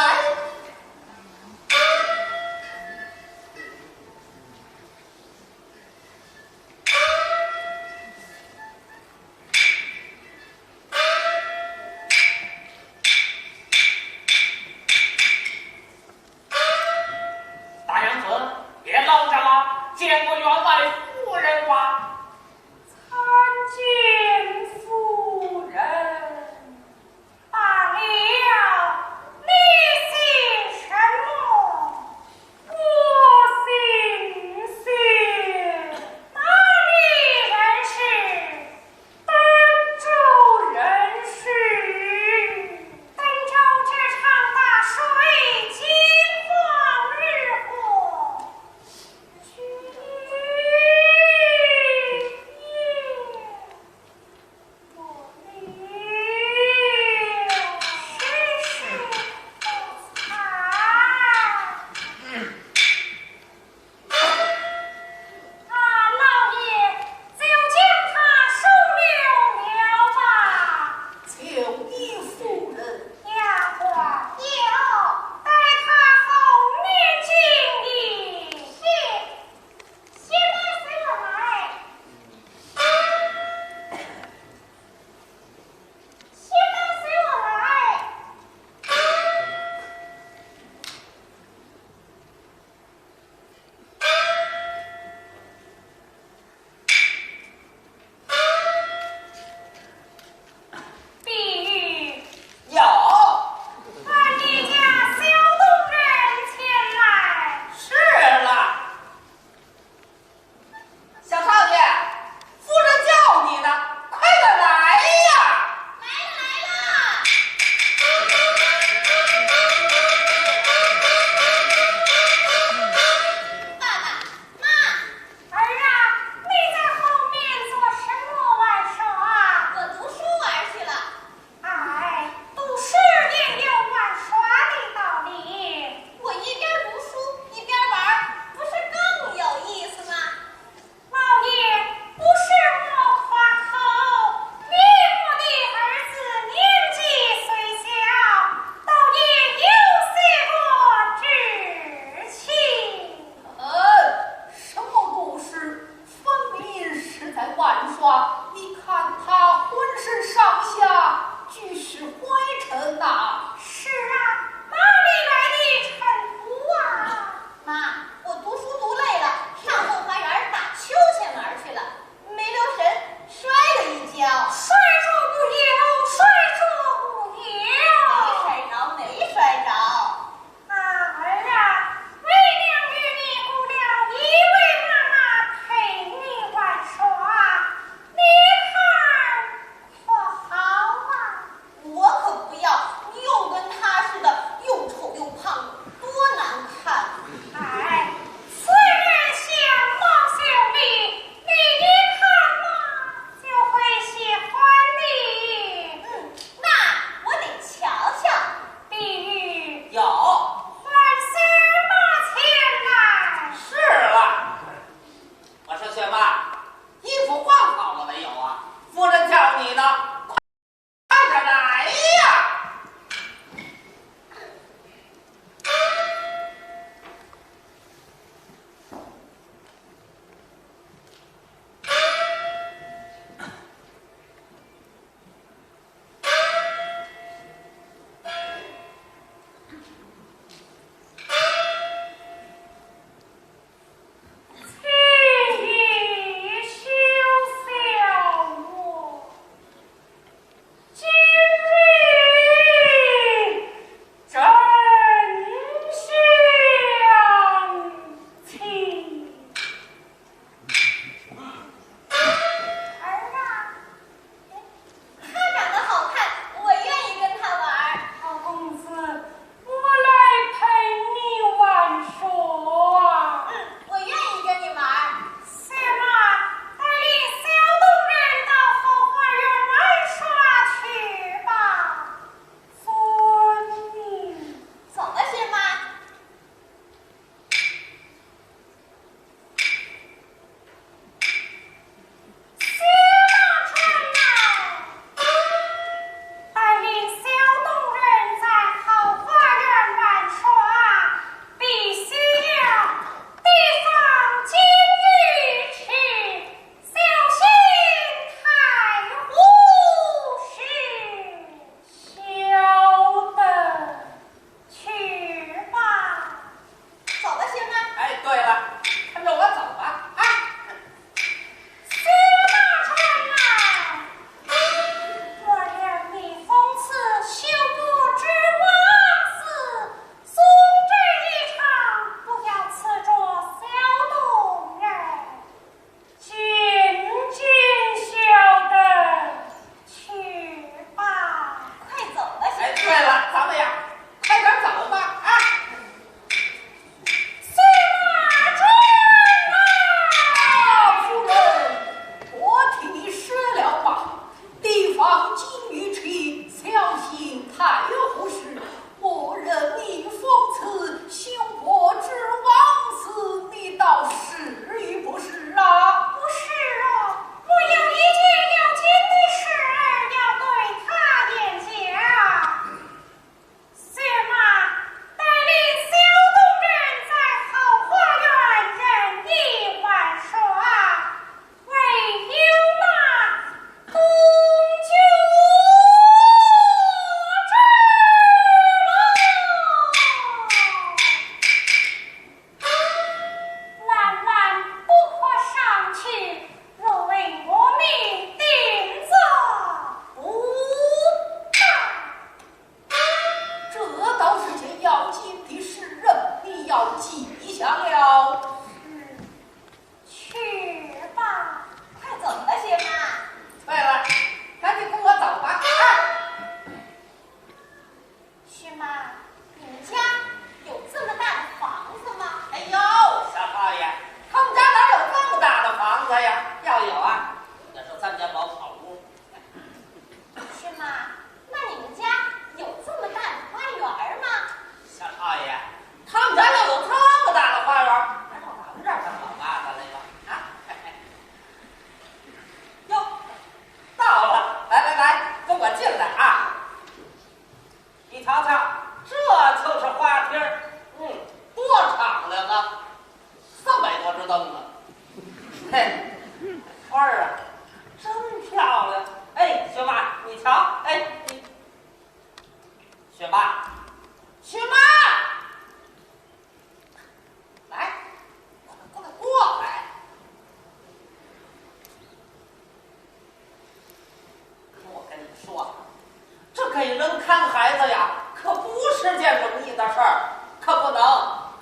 看孩子呀，可不是件容易的事儿，可不能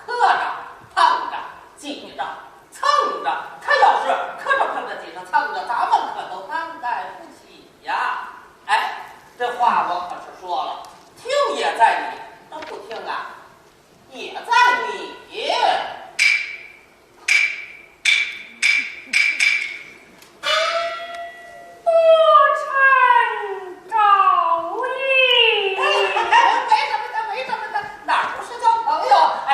磕着、碰着、挤着、蹭着。他要是磕着、碰着、挤着、蹭着，咱们可都担待不起呀。哎，这话我可是说了，听也在你，那不听啊，也在你。不成道理。哎，没什么的，没什么的，哪儿不是交朋友？哎，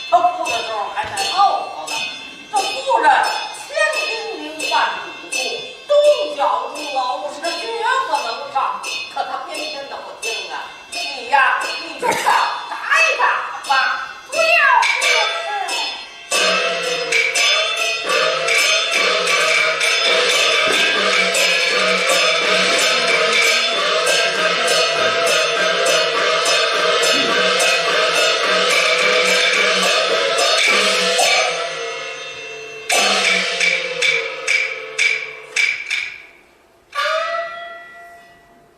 他哭的时候还带嗷嗷的。这夫人千叮咛万嘱咐，东角楼是绝不能上，可他偏偏的不听啊。你呀，你就少打一打吧。不要胡说。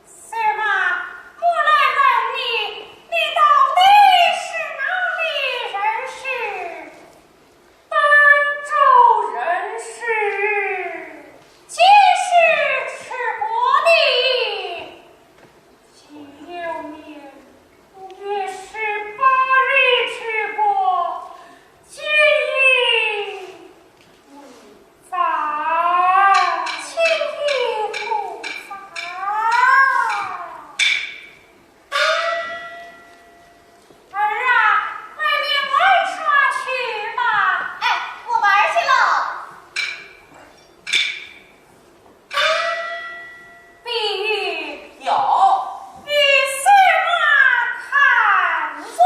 司马，我来问你，你到底是哪里人氏？儋州人氏。几时去过的？ 有年，我也是八日去过，今已不在。今已不在。儿啊，外面玩耍去吧。哎，我玩去喽。 比喻。有。与司马看作。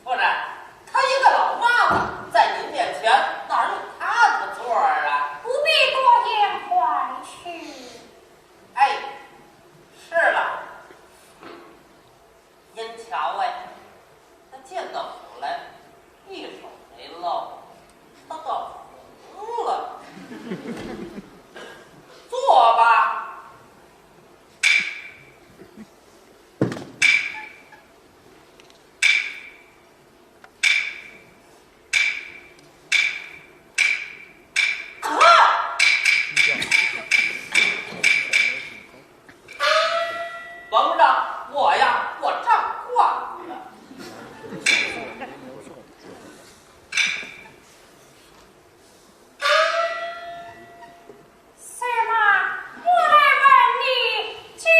夫人，她一个老妈子，在您面前哪有她的座儿啊？不必多言，快去。哎，是了。 您瞧哎，他进到府来，一手没露，他倒红了。坐吧。啊！ 甭让我呀，我账惯了。司马，我来问你，今有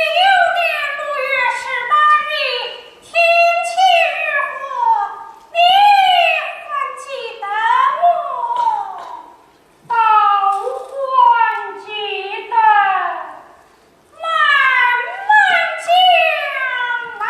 年六月十八日，天气如何？你还记得我？ 倒还记得，慢慢讲来。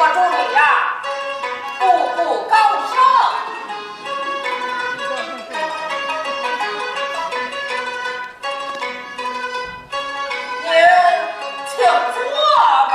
我祝你呀，步步高升。您请坐吧。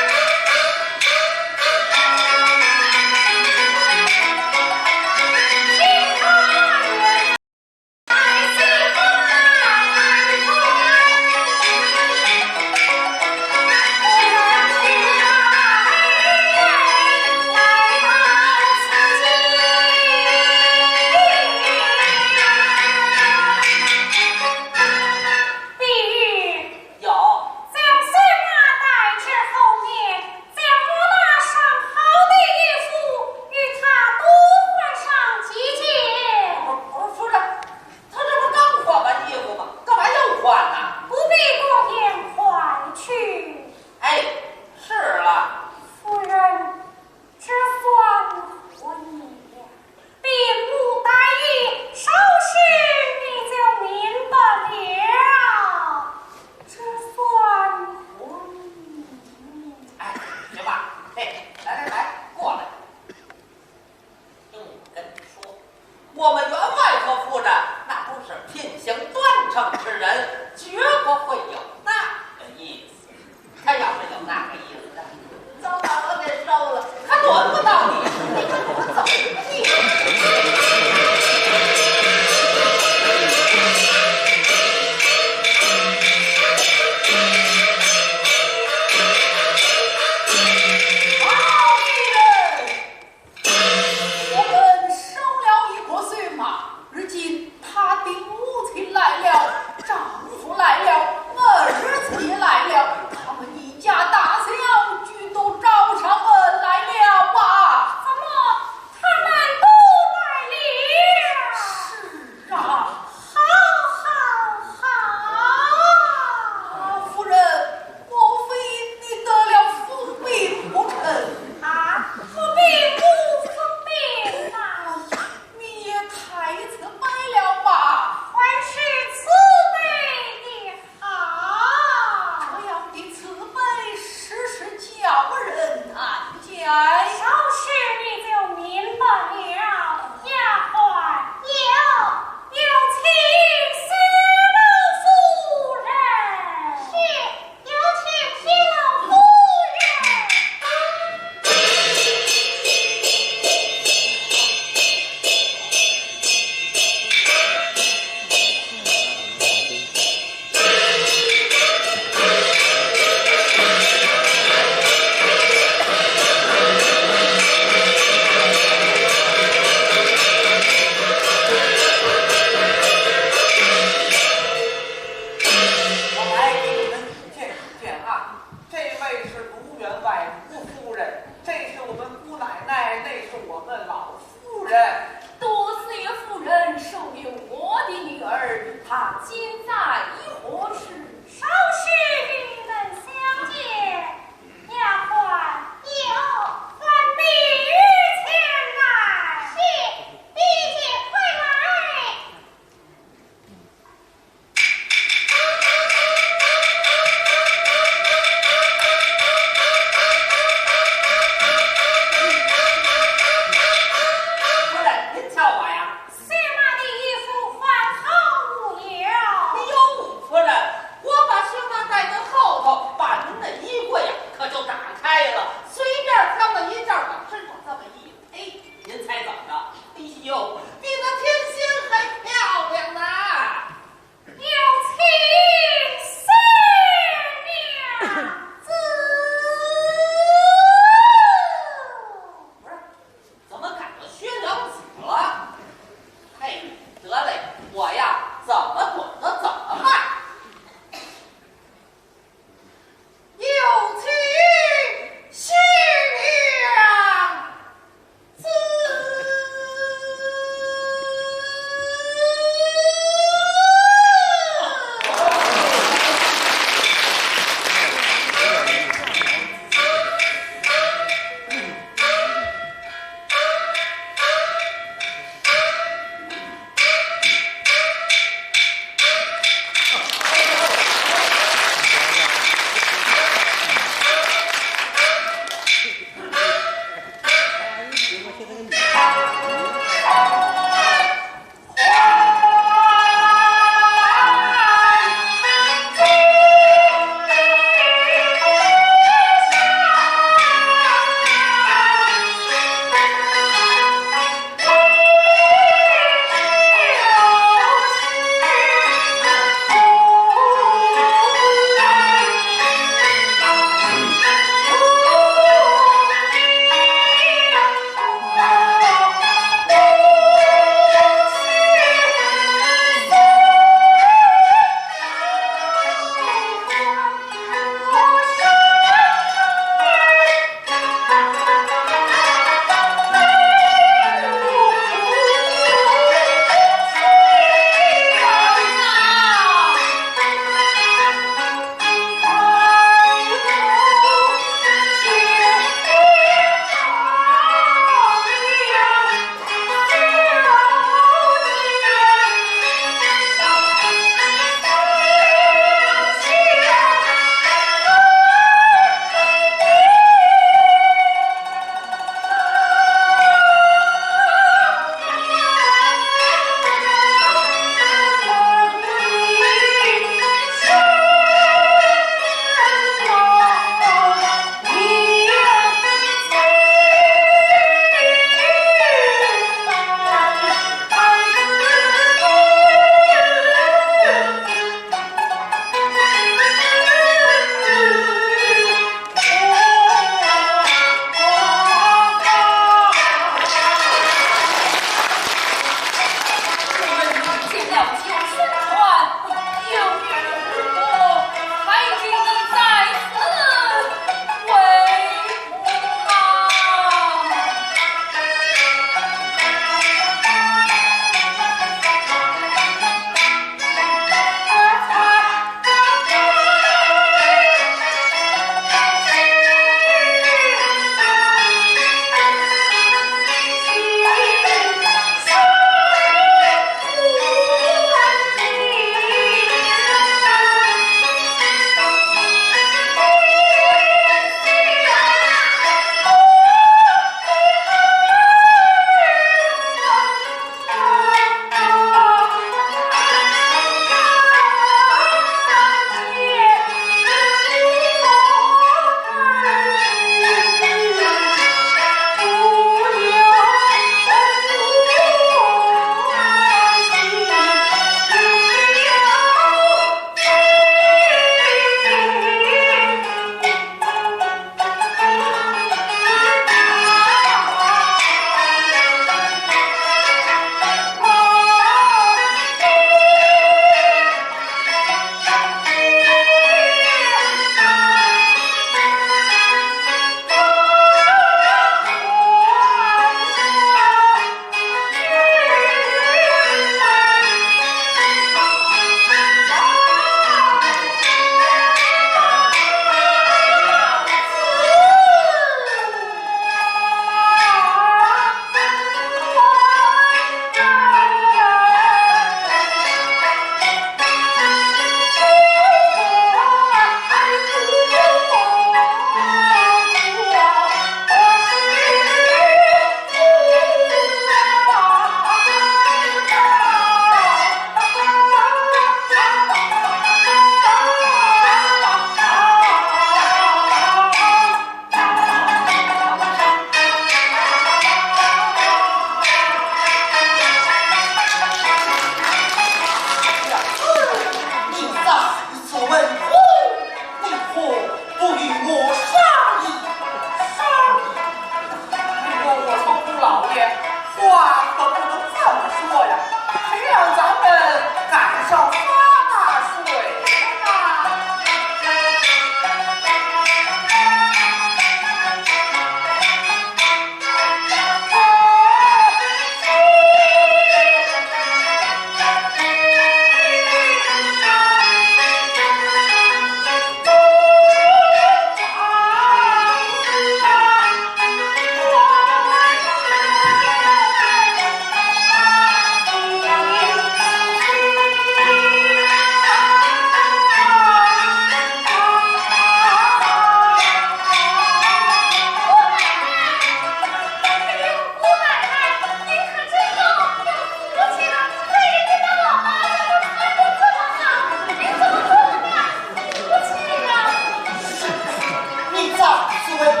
因为